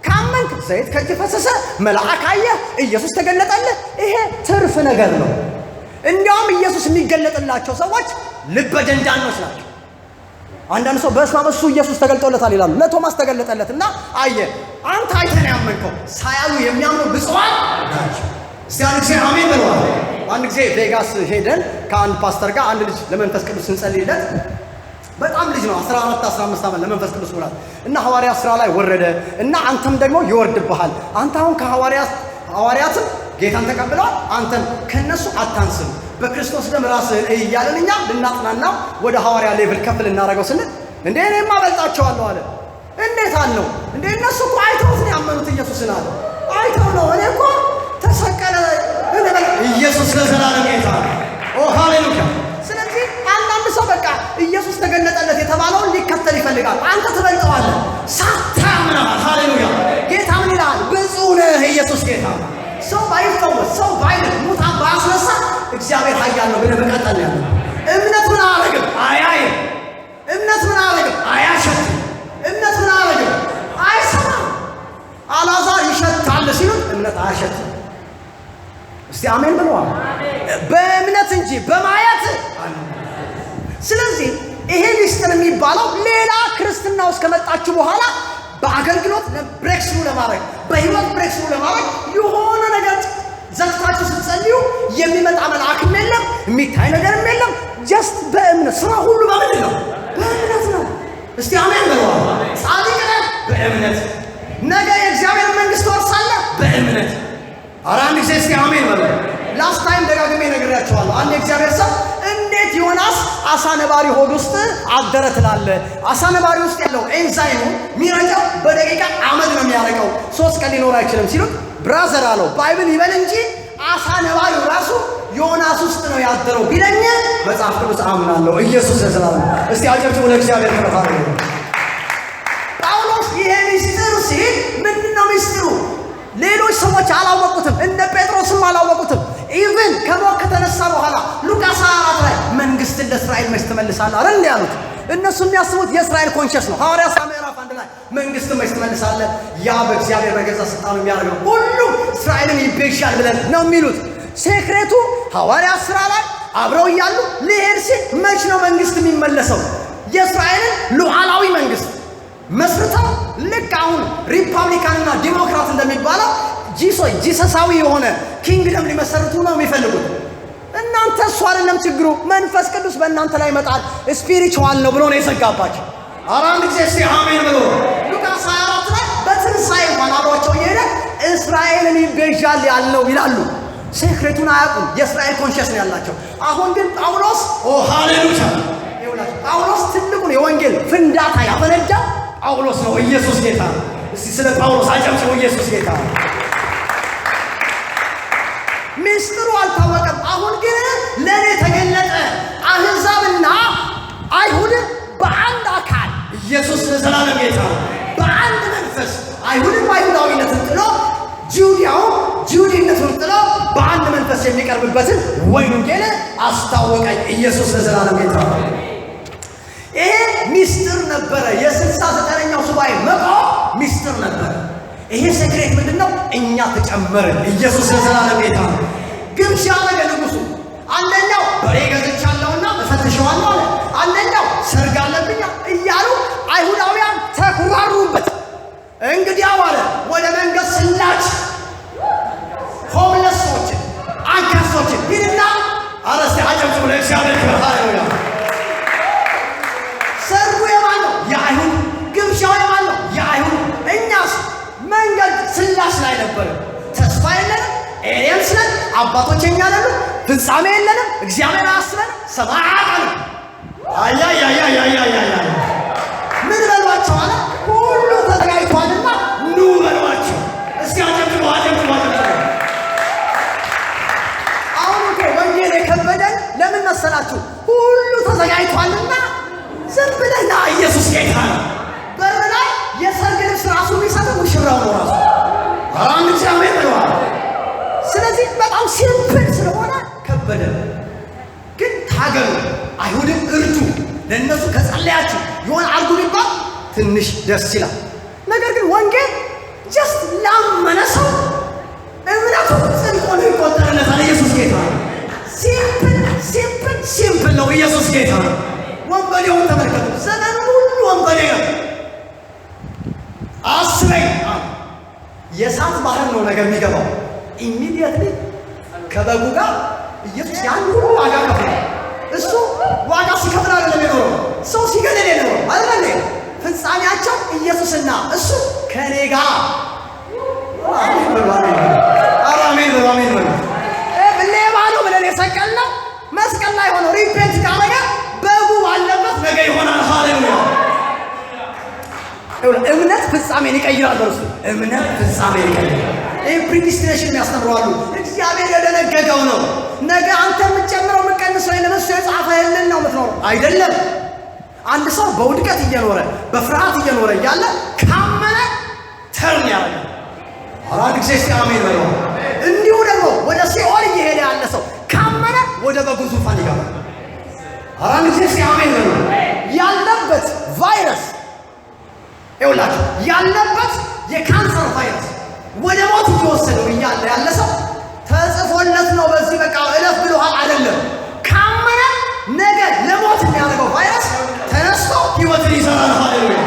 ካመንክ ዘይት ከእጅ ፈሰሰ፣ መልአክ አየህ፣ ኢየሱስ ተገለጠልህ። ይሄ ትርፍ ነገር ነው። እንዲያውም ኢየሱስ የሚገለጥላቸው ሰዎች ልበ ደንዳኖች ናቸው። አንዳንድ ሰው በስመ አብ እሱ ኢየሱስ ተገልጦለታል ይላሉ። ለቶማስ ተገለጠለት እና አየ። አንተ አይተህ ነው ያመንከው። ሳያዩ የሚያምኑ ብፁዓን ናቸው። እስቲ አንድ ጊዜ አሜን በለዋል። አንድ ጊዜ ቬጋስ ሄደን ከአንድ ፓስተር ጋር አንድ ልጅ ለመንፈስ ቅዱስ ስንጸልይለት፣ በጣም ልጅ ነው፣ 14 15 ዓመት፣ ለመንፈስ ቅዱስ ሙላት እና ሐዋርያ ስራ ላይ ወረደ እና አንተም ደግሞ ይወርድብሃል። አንተ አሁን ከሐዋርያት፣ ሐዋርያትም ጌታን ተቀብለዋል፣ አንተም ከነሱ አታንስም፣ በክርስቶስ ደም ራስህን እይ እያለን እኛ ልናጥናናው ወደ ሐዋርያ level ከፍ ልናደርገው ስንል፣ እንዴ እኔማ እበልጣቸዋለሁ አለ። እንዴት አልነው። እንዴ እነሱ እኮ አይተውት ነው ያመኑት ኢየሱስን አለ። አይተው ነው፣ እኔ እኮ ተሰቀለ። ኢየሱስ ለዘላለም ጌታ ነው። ኦ ሃሌሉያ! ስለዚህ አንዳንድ ሰው በቃ ኢየሱስ ተገለጠለት የተባለውን ሊከተል ይፈልጋል። አንተ ትበልጠዋለህ፣ ሳታምነሃል። ሃሌሉያ! ጌታ ምን ይልሃል? ብፁዕ ነህ። ኢየሱስ ጌታ። ሰው ባይፈወስ፣ ሰው ባይድን፣ ሙታን ባያስነሳ እግዚአብሔር ኃያል ነው ብለህ መቀጠል ያለ። እምነት ምን አያደርግም? አያይም። እምነት ምን አያደርግም? አያሸትም። እምነት ምን አያደርግም? አይሰማም። አልዓዛር ይሸታል ሲሉት እምነት አያሸትም። እስቲ አሜን ብለዋል። በእምነት እንጂ በማየት። ስለዚህ ይሄ ሚስጥር የሚባለው ሌላ ክርስትና ውስጥ ከመጣችሁ በኋላ በአገልግሎት breakthrough ለማድረግ፣ በህይወት breakthrough ለማድረግ የሆነ ነገር ዘግታችሁ ስትጸልዩ የሚመጣ መልአክም የለም፣ የሚታይ ነገርም የለም። Just በእምነት። ስራ ሁሉ በምንድን ነው? በእምነት ነው። እስቲ አሜን በሉ። ጻድቅ ነህ በእምነት። ነገ የእግዚአብሔር መንግስት ትወርሳለህ በእምነት። ኧረ አንድ ጊዜ እስቲ አሜን በሉ። Last time ደጋግሜ ነግሬያቸዋለሁ። አንድ የእግዚአብሔር ሰው እንዴት ዮናስ አሳ ነባሪ ሆድ ውስጥ አደረ ትላለህ? አሳ ነባሪ ውስጥ ያለው ኤንዛይሙ የሚረጨው በደቂቃ አመድ ነው የሚያረቀው፣ 3 ቀን ሊኖር አይችልም ሲሉት፣ brother አለው፣ Bible ይበል እንጂ አሳ ነባሪው ራሱ ዮናስ ውስጥ ነው ያደረው ቢለኝ መጽሐፍ ቅዱስ አምናለሁ። ኢየሱስ ለዘላለም። እስቲ አጨብጭቡ ለእግዚአብሔር። ከረፋ ጳውሎስ ይሄ ሚስጥር ሲል ምንድን ነው ሚስጥሩ? ሌሎች ሰዎች አላወቁትም፣ እነ ጴጥሮስም አላወቁትም። Even ከሞት ከተነሳ በኋላ ሉቃስ 24 ላይ መንግስትን ለእስራኤል መች ትመልሳለህ አይደል ያሉት። እነሱ የሚያስቡት የእስራኤል conscious ነው። ሐዋርያት ሥራ ምዕራፍ 1 ላይ መንግስትን መች ትመልሳለህ? ያ በእግዚአብሔር በገዛ ስልጣኑ የሚያደርገው ሁሉ እስራኤልን ይቤዣል ብለን ነው የሚሉት። Secret ኡ ሐዋርያት ሥራ ላይ አብረው እያሉ ሊሄድ ሲል መች ነው መንግስት የሚመለሰው? የእስራኤልን ሉዓላዊ መንግስት መስርተው ልክ አሁን Republican ና Democrat እንደሚባለው ጂሰሳዊ የሆነ kingdom ሊመሰርቱ ነው የሚፈልጉት። እናንተ እሱ አይደለም ችግሩ፣ መንፈስ ቅዱስ በእናንተ ላይ ይመጣል፣ spiritual ነው ብሎ ነው የዘጋባቸው። ኧረ አንድ ጊዜ እስቲ አሜን ብሎ። ሉቃስ 24 ላይ በትንሣኤ እንኳን አብሯቸው እየሄደ እስራኤልን ይቤዣል ያልነው ይላሉ። Secret ኡን አያውቁም። የእስራኤል conscious ነው ያላቸው። አሁን ግን ጳውሎስ፣ ኦ ሃሌሉያ፣ ይኸውላችሁ ጳውሎስ ትልቁን የወንጌል ፍንዳታ ያፈነዳው ጳውሎስ ነው። ኢየሱስ ጌታ ነው። እስቲ ስለ ጳውሎስ አጨብጭቡ። ኢየሱስ ጌታ ነው። ምስጢሩ አልታወቀም። አሁን ግን ለእኔ ተገለጠ። አሕዛብና አይሁድ በአንድ አካል፣ ኢየሱስ ለዘላለም ጌታ ነው። በአንድ መንፈስ አይሁድም አይሁዳዊነትን ጥሎ ጂሁዲያውም ጂሁዲነቱን ጥሎ በአንድ መንፈስ የሚቀርብበትን ወንጌል አስታወቀኝ። ኢየሱስ ለዘላለም ጌታ ነው። ይሄ ሚስጥር ነበረ። የ69ኛው ሱባኤ መቆም ሚስጥር ነበረ። ይሄ secret ምንድን ነው? እኛ ተጨመርን። ኢየሱስ ለዘላለም ጌታ ነው። ግብዣ አደረገ ንጉሱ። አንደኛው በሬ ገዝቻለሁና እፈትሸዋለሁ አለ። አንደኛው ሰርግ አለብኛ እያሉ አይሁዳውያን ተኩራሩበት። እንግዲያው አለ፣ ወደ መንገድ ስላች homeless ኦችን፣ አንካሶችን ሂድና። ኧረ እስቲ አጨብጭቡ ለእግዚአብሔር ክብር። ሃሌሉያ። ሰርጉ የማን ነው? የአይሁድ። ግብዣው የማን ነው? የአይሁድ። እኛስ መንገድ ስላች ላይ ነበር። ተስፋ የለንም፣ aliens ነን፣ አባቶች የኛ አይደሉም፣ ፍጻሜ የለንም፣ እግዚአብሔር አያስበንም፣ ሰማይ አያውቀንም። አያያያያያያያ ምን በሏቸው አለ፣ ሁሉ ተዘጋጅቷልና ኑ በሏቸው። እስቲ አጨብጭቡ፣ አጨብጭቡ፣ አጨብጭቡ። አሁን እኮ ወንጌል የከበደን ለምን መሰላችሁ? ሁሉ ተዘጋጅቷልና ዝም ብለህ ና። ኢየሱስ ጌታ ነው። በር ላይ የሰርግ ልብስ ራሱ የሚሰጠው ሙሽራው ነው ራሱ። ኧረ አንድ ጊዜ አሜን ብለዋል። ስለዚህ በጣም simple ስለሆነ ከበደ። ግን ታገሉ፣ አይሁድን እርዱ። ለእነሱ ከጸለያችሁ የሆነ አርጉ ቢባል ትንሽ ደስ ይላል። ነገር ግን ወንጌል just ላመነ ሰው እምነቱ ጽድቅ ሆኖ ይቆጠርለታል። ኢየሱስ ጌታ ነው። Simple, simple, simple ነው። ኢየሱስ ጌታ ነው። ወንበዴውን ተመልከቱ። ዘመኑን ሁሉ ወንበዴ ነው። አስበኝ፣ የእሳት ባህር ነው ነገር የሚገባው። Immediately ከበጉ ጋር ኢየሱስ ያን ሁሉ ዋጋ ከፍሏል። እሱ ዋጋ ሲከፍል አይደለም የኖረው፣ ሰው ሲገድል የኖረው አይደል እንዴ? ፍጻሜያቸው ኢየሱስና እሱ ከእኔ ጋር። አሜን በሉ፣ አሜን በሉ፣ ኧረ አሜን በሉ፣ አሜን በሉ። ሌባ ነው ብለን የሰቀልነው መስቀል ላይ ሆኖ repent ካረገ በጉ ባለበት ነገ ይሆናል። ሃሌሉያ። እምነት ፍጻሜን ይቀይራል። በርሱ እምነት ፍጻሜን ይቀይራል። ይህ predestination የሚያስተምሩ አሉ። እግዚአብሔር የደነገገው ነው። ነገ አንተ የምትጨምረው የምትቀንሰው የለም። እሱ የጻፈልህን ነው የምትኖረው። አይደለም። አንድ ሰው በውድቀት እየኖረ፣ በፍርሃት እየኖረ እያለ ካመነ turn ያደርጋል። ኧረ አንድ ጊዜ እስቲ አሜን በለው። እንዲሁ ደግሞ ወደ ሲኦል እየሄደ ያለ ሰው ካመነ ወደ በጉ ዙፋን ይገባል። ኧረ አንድ ጊዜ እስቲ አሜን በለው። ያለበት ቫይረስ ይኸውላችሁ፣ ያለበት የካንሰር ቫይረስ ወደ ሞት እየወሰደው እያለ ያለ ሰው ተጽፎለት ነው በዚህ በቃ እለፍ ብሎሃል አይደለም። ካመነ ነገ ለሞት የሚያደርገው ቫይረስ ተነስቶ ህይወትን ይሰራል። ሃሌሉያ።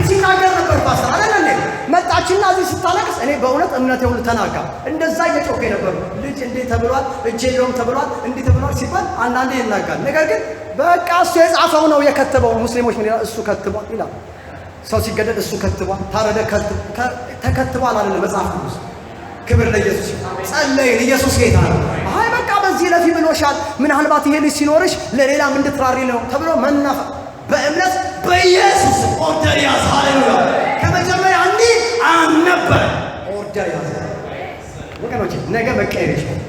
ሲናገር ነበር ፓስተር አይደል እንዴ? መጣችና መጣችና እዚህ ስታለቅስ እኔ በእውነት እምነቴ ሁሉ ተናጋ። እንደዛ እየጮኸ የነበሩ ልጅ እንዲህ ተብሏል፣ እጅ የለውም ተብሏል፣ እንዲህ ተብሏል ሲባል አንዳንዴ ይናጋል። ነገር ግን በቃ እሱ የጻፈው ነው የከተበው። ሙስሊሞች ምን ይላል? እሱ ከትቧል ይላል። ሰው ሲገደል እሱ ከትቧል፣ ታረደ ተከትቧል አይደለም መጽሐፍ ቅዱስ። ክብር ለኢየሱስ። ጸለይን፣ ኢየሱስ ጌታ ነው። አይ በቃ በዚህ ለፊ ብሎሻል፣ ምናልባት ይሄ ልጅ ሲኖርሽ ለሌላም እንድትራሪ ነው ተብሎ መናፈ በእምነት በኢየሱስ order ያዝ። ሃሌሉያ። ከመጀመሪያ እንዲህ አልነበር። Order ያዝ ወገኖቼ፣ ነገ መቀየር ይችላል።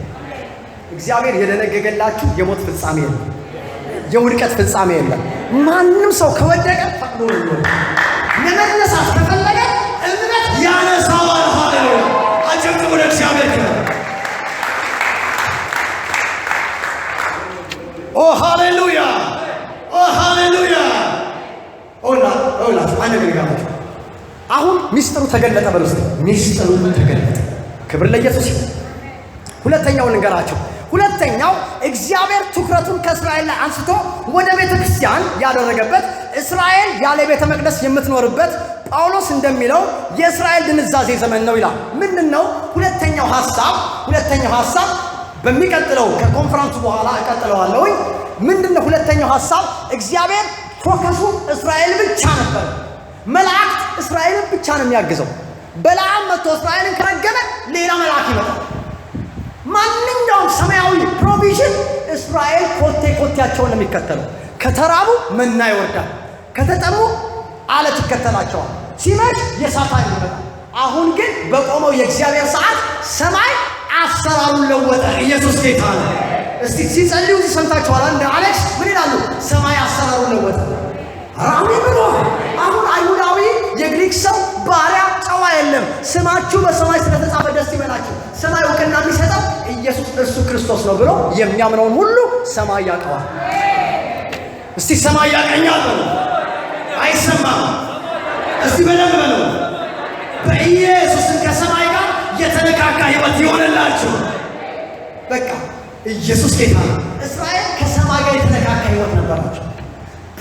እግዚአብሔር የደነገገላችሁ የሞት ፍጻሜ የለም፣ የውድቀት ፍጻሜ የለም። ማንም ሰው ከወደቀ ፈቅዶ ነው የሚወድቀው። ለመነሳት ከፈለገ እምነት ያነሳዋል። ሃሌሉያ። አጨብጭቡ ለእግዚአብሔር ክብር። ኦ ሃሌሉያ፣ ኦ ሃሌሉያ። ኦላችሁ አንድ ነገር ይጋባችሁ። አሁን ሚስጥሩ ተገለጠ። በሉ እስቲ ሚስጥሩ ተገለጠ። ክብር ለኢየሱስ ይሁን። ሁለተኛው ልንገራችሁ። ሁለተኛው እግዚአብሔር ትኩረቱን ከእስራኤል ላይ አንስቶ ወደ ቤተ ክርስቲያን ያደረገበት፣ እስራኤል ያለ ቤተ መቅደስ የምትኖርበት፣ ጳውሎስ እንደሚለው የእስራኤል ድንዛዜ ዘመን ነው ይላል። ምንድን ነው ሁለተኛው ሐሳብ? ሁለተኛው ሐሳብ በሚቀጥለው ከኮንፈረንሱ በኋላ እቀጥለዋለሁኝ። ምንድን ነው ሁለተኛው ሐሳብ? እግዚአብሔር focus ኡ እስራኤል ብቻ ነበር። መላእክት እስራኤልን ብቻ ነው የሚያግዘው። በለዓም መጥቶ እስራኤልን ከረገመ ሌላ መልአክ ይመጣል። ማንኛውም ሰማያዊ provision እስራኤል ኮቴ ኮቴያቸውን ነው የሚከተለው። ከተራቡ መና ይወርዳል፣ ከተጠሙ አለት ይከተላቸዋል፣ ሲመሽ የእሳት ኃይል ይመጣል። አሁን ግን በቆመው የእግዚአብሔር ሰዓት ሰማይ አሰራሩን ለወጠ። ኢየሱስ ጌታ ነው። እስቲ ሲጸልዩ ሰምታችኋል። እንደ አሌክስ ምን ይላሉ? ሰማይ አሰራሩን ለወጠ። አሜን ብሎ አሁን አይሁዳዊ የግሪክ ሰው ባሪያ ጨዋ የለም። ስማችሁ በሰማይ ስለተጻፈ ደስ ይበላችሁ። ሰማይ እውቅና የሚሰጠው ኢየሱስ እርሱ ክርስቶስ ነው ብሎ የሚያምነውን ሁሉ ሰማይ ያውቀዋል። እስቲ ሰማይ ያቀኛል በሉ። አይሰማም። እስቲ በደንብ በሉ። በኢየሱስም ከሰማይ ጋር የተነካካ ህይወት ይሆንላችሁ። በቃ ኢየሱስ ጌታ ነው። እስራኤል ከሰማይ ጋር የተነካካ ህይወት ነበራቸው።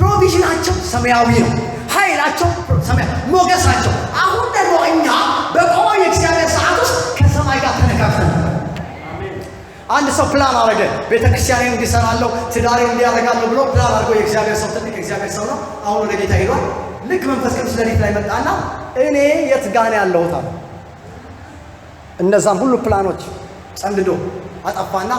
Provision ኣቸው ሰማያዊ ነው። ኃይላቸው ሰማያዊ፣ ሞገሳቸው። አሁን ደግሞ እኛ በቆመው የእግዚአብሔር ሰዓት ውስጥ ከሰማይ ጋር ተነካክተን ነበር። አንድ ሰው ፕላን አረገ። ቤተክርስቲያኔን እንዲሰራለሁ፣ ትዳሬን እንዲያደርጋለሁ ብሎ ፕላን አድርጎ የእግዚአብሔር ሰው፣ ትልቅ የእግዚአብሔር ሰው ነው። አሁን ወደ ጌታ ሄዷል። ልክ መንፈስ ቅዱስ ሌሊት ላይ መጣና እኔ የት ጋር ነው ያለሁት አለ። እነዛን ሁሉ ፕላኖች ጸንድዶ አጠፋና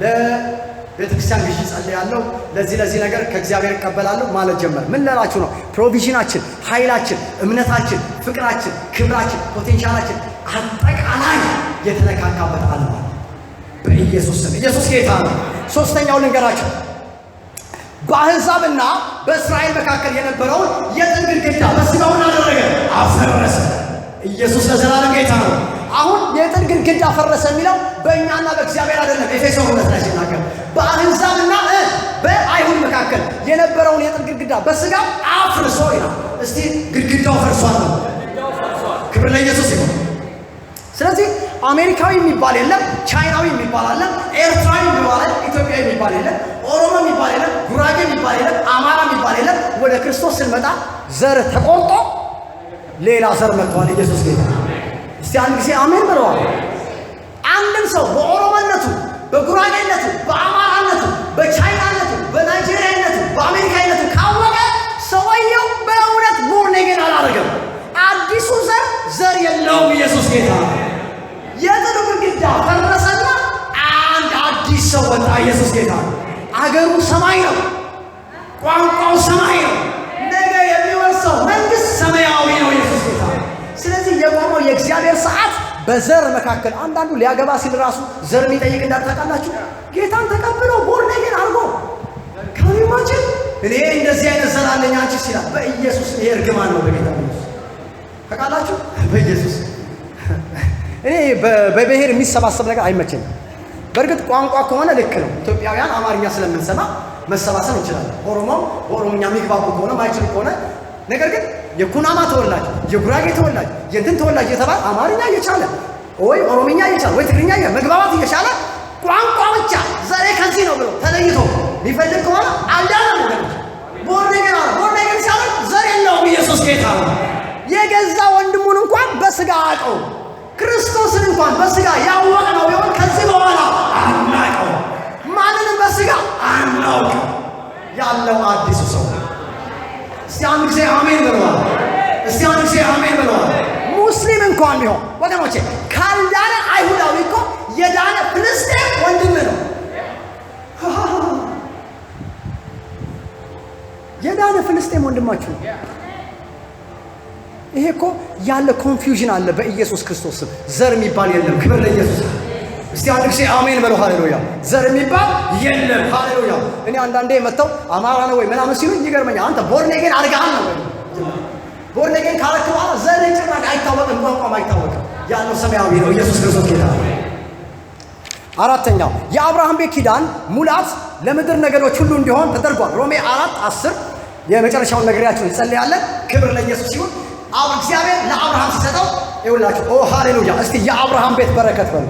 ለቤተክርስቲያን ግዢ ጸልያለሁ፣ ለዚህ ለዚህ ነገር ከእግዚአብሔር እቀበላለሁ ማለት ጀመረ። ምን ልላችሁ ነው? Provision ኣችን፣ ኃይላችን፣ እምነታችን፣ ፍቅራችን፣ ክብራችን፣ potential ኣችን አጠቃላይ የተነካካበት ዓለም አለ። በኢየሱስ ስም ኢየሱስ ጌታ ነው። ሶስተኛው ልንገራችሁ፣ በአሕዛብና በእስራኤል መካከል የነበረውን የጥል ግድግዳ በሥጋው አደረገ፣ አፈረሰ። ኢየሱስ ለዘላለም ጌታ ነው። አሁን የጥል ግድግዳ ፈረሰ የሚለው በእኛና በእግዚአብሔር አይደለም። ኤፌሶን 2 ላይ ሲናገር በአሕዛብና በአይሁድ መካከል የነበረውን የጥል ግድግዳ በሥጋው አፍርሶ ይላል። እስቲ ግድግዳው ፈርሷል ነው። ክብር ለኢየሱስ ይሁን። ስለዚህ አሜሪካዊ የሚባል የለም፣ ቻይናዊ የሚባል አለ፣ ኤርትራዊ የሚባል የለም፣ ኢትዮጵያዊ የሚባል የለም፣ ኦሮሞ የሚባል የለም፣ ጉራጌ የሚባል የለም፣ አማራ የሚባል የለም። ወደ ክርስቶስ ስንመጣ ዘር ተቆርጦ ሌላ ዘር መጥቷል። ኢየሱስ ጌታ። እስቲ አንድ ጊዜ አሜን ብለዋል። አንድም ሰው በኦሮሞነቱ፣ በጉራጌነቱ፣ በአማራነቱ፣ በቻይናነቱ፣ በናይጄሪያነቱ፣ በአሜሪካዊነቱ ካወቀ ሰውየው በእውነት born again አላደረገም። አዲሱ ዘር ዘር የለውም። ኢየሱስ ጌታ። የጥሉ ግድግዳ ፈረሰና አንድ አዲስ ሰው ወጣ። ኢየሱስ ጌታ። አገሩ ሰማይ ነው። ቋንቋው ሰማይ ነው። ነገ የሚወርሰው መንግስት ሰማያዊ ነው። ኢየሱስ ጌታ። ስለዚህ የቆመው የእግዚአብሔር ሰዓት በዘር መካከል አንዳንዱ ሊያገባ ሲል ራሱ ዘር የሚጠይቅ እንዳታውቃላችሁ። ጌታን ተቀብሎ born again አድርጎ can you imagine እኔ እንደዚህ አይነት ዘር አለኝ አንቺ ሲላል በኢየሱስ ይሄ እርግማን ነው። በጌታ ኢየሱስ ታውቃላችሁ። በኢየሱስ እኔ በብሔር የሚሰባሰብ ነገር አይመቸኝም። በእርግጥ ቋንቋ ከሆነ ልክ ነው። ኢትዮጵያውያን አማርኛ ስለምንሰማ መሰባሰብ እንችላለን። ኦሮሞ በኦሮምኛ የሚግባቡ ከሆነ ማይችሉ ከሆነ፣ ነገር ግን የኩናማ ተወላጅ፣ የጉራጌ ተወላጅ፣ የእንትን ተወላጅ የተባለ አማርኛ እየቻለ ወይ ኦሮምኛ እየቻለ ወይ ትግርኛ መግባባት እየቻለ ቋንቋ ብቻ ዘሬ ከዚህ ነው ብሎ ተለይቶ የሚፈልግ ከሆነ አልዳነም ወገኖች። Born again አለ። Born again ሲያደርግ ዘር የለውም። ኢየሱስ ጌታ ነው። የገዛ ወንድሙን እንኳን በስጋ አያውቀው። ክርስቶስን እንኳን በስጋ ያወቅነው ቢሆን ከዚህ በኋላ አናውቀው። ማንንም በስጋ አናውቅም። ያለው አዲሱ ሰው። እስቲ አንድ ጊዜ አሜን ብለዋል። እስቲ አንድ ጊዜ አሜን ብለዋል። ሙስሊም እንኳን ቢሆን ወገኖቼ፣ ካልዳነ አይሁዳዊ እኮ የዳነ ፍልስጤም ወንድም ነው። የዳነ ፍልስጤም ወንድማችሁ ነው። ይሄ እኮ ያለ confusion አለ። በኢየሱስ ክርስቶስ ስም ዘር የሚባል የለም። ክብር ለኢየሱስ። እስቲ አንድ ጊዜ አሜን በለው። ሃሌሉያ። ዘር የሚባል የለም። ሃሌሉያ። እኔ አንዳንዴ መጥተው አማራ ነው ወይ ምናምን ሲሉኝ ይገርመኛል። አንተ born again አድርገሃል ነው ወይ? Born again ካረክ በኋላ ዘር ጭራሽ አይታወቅም፣ ቋንቋም አይታወቅም። ያለው ሰማያዊ ነው። ኢየሱስ ክርስቶስ ጌታ ነው። አራተኛው የአብርሃም ቤት ኪዳን ሙላት ለምድር ነገዶች ሁሉ እንዲሆን ተደርጓል። ሮሜ 4:10 የመጨረሻውን ነግሬያችሁ እንጸልያለን። ክብር ለኢየሱስ ይሁን። አብ እግዚአብሔር ለአብርሃም ሲሰጠው ይኸውላችሁ፣ ኦ ሃሌሉያ! እስቲ የአብርሃም ቤት በረከት በሉ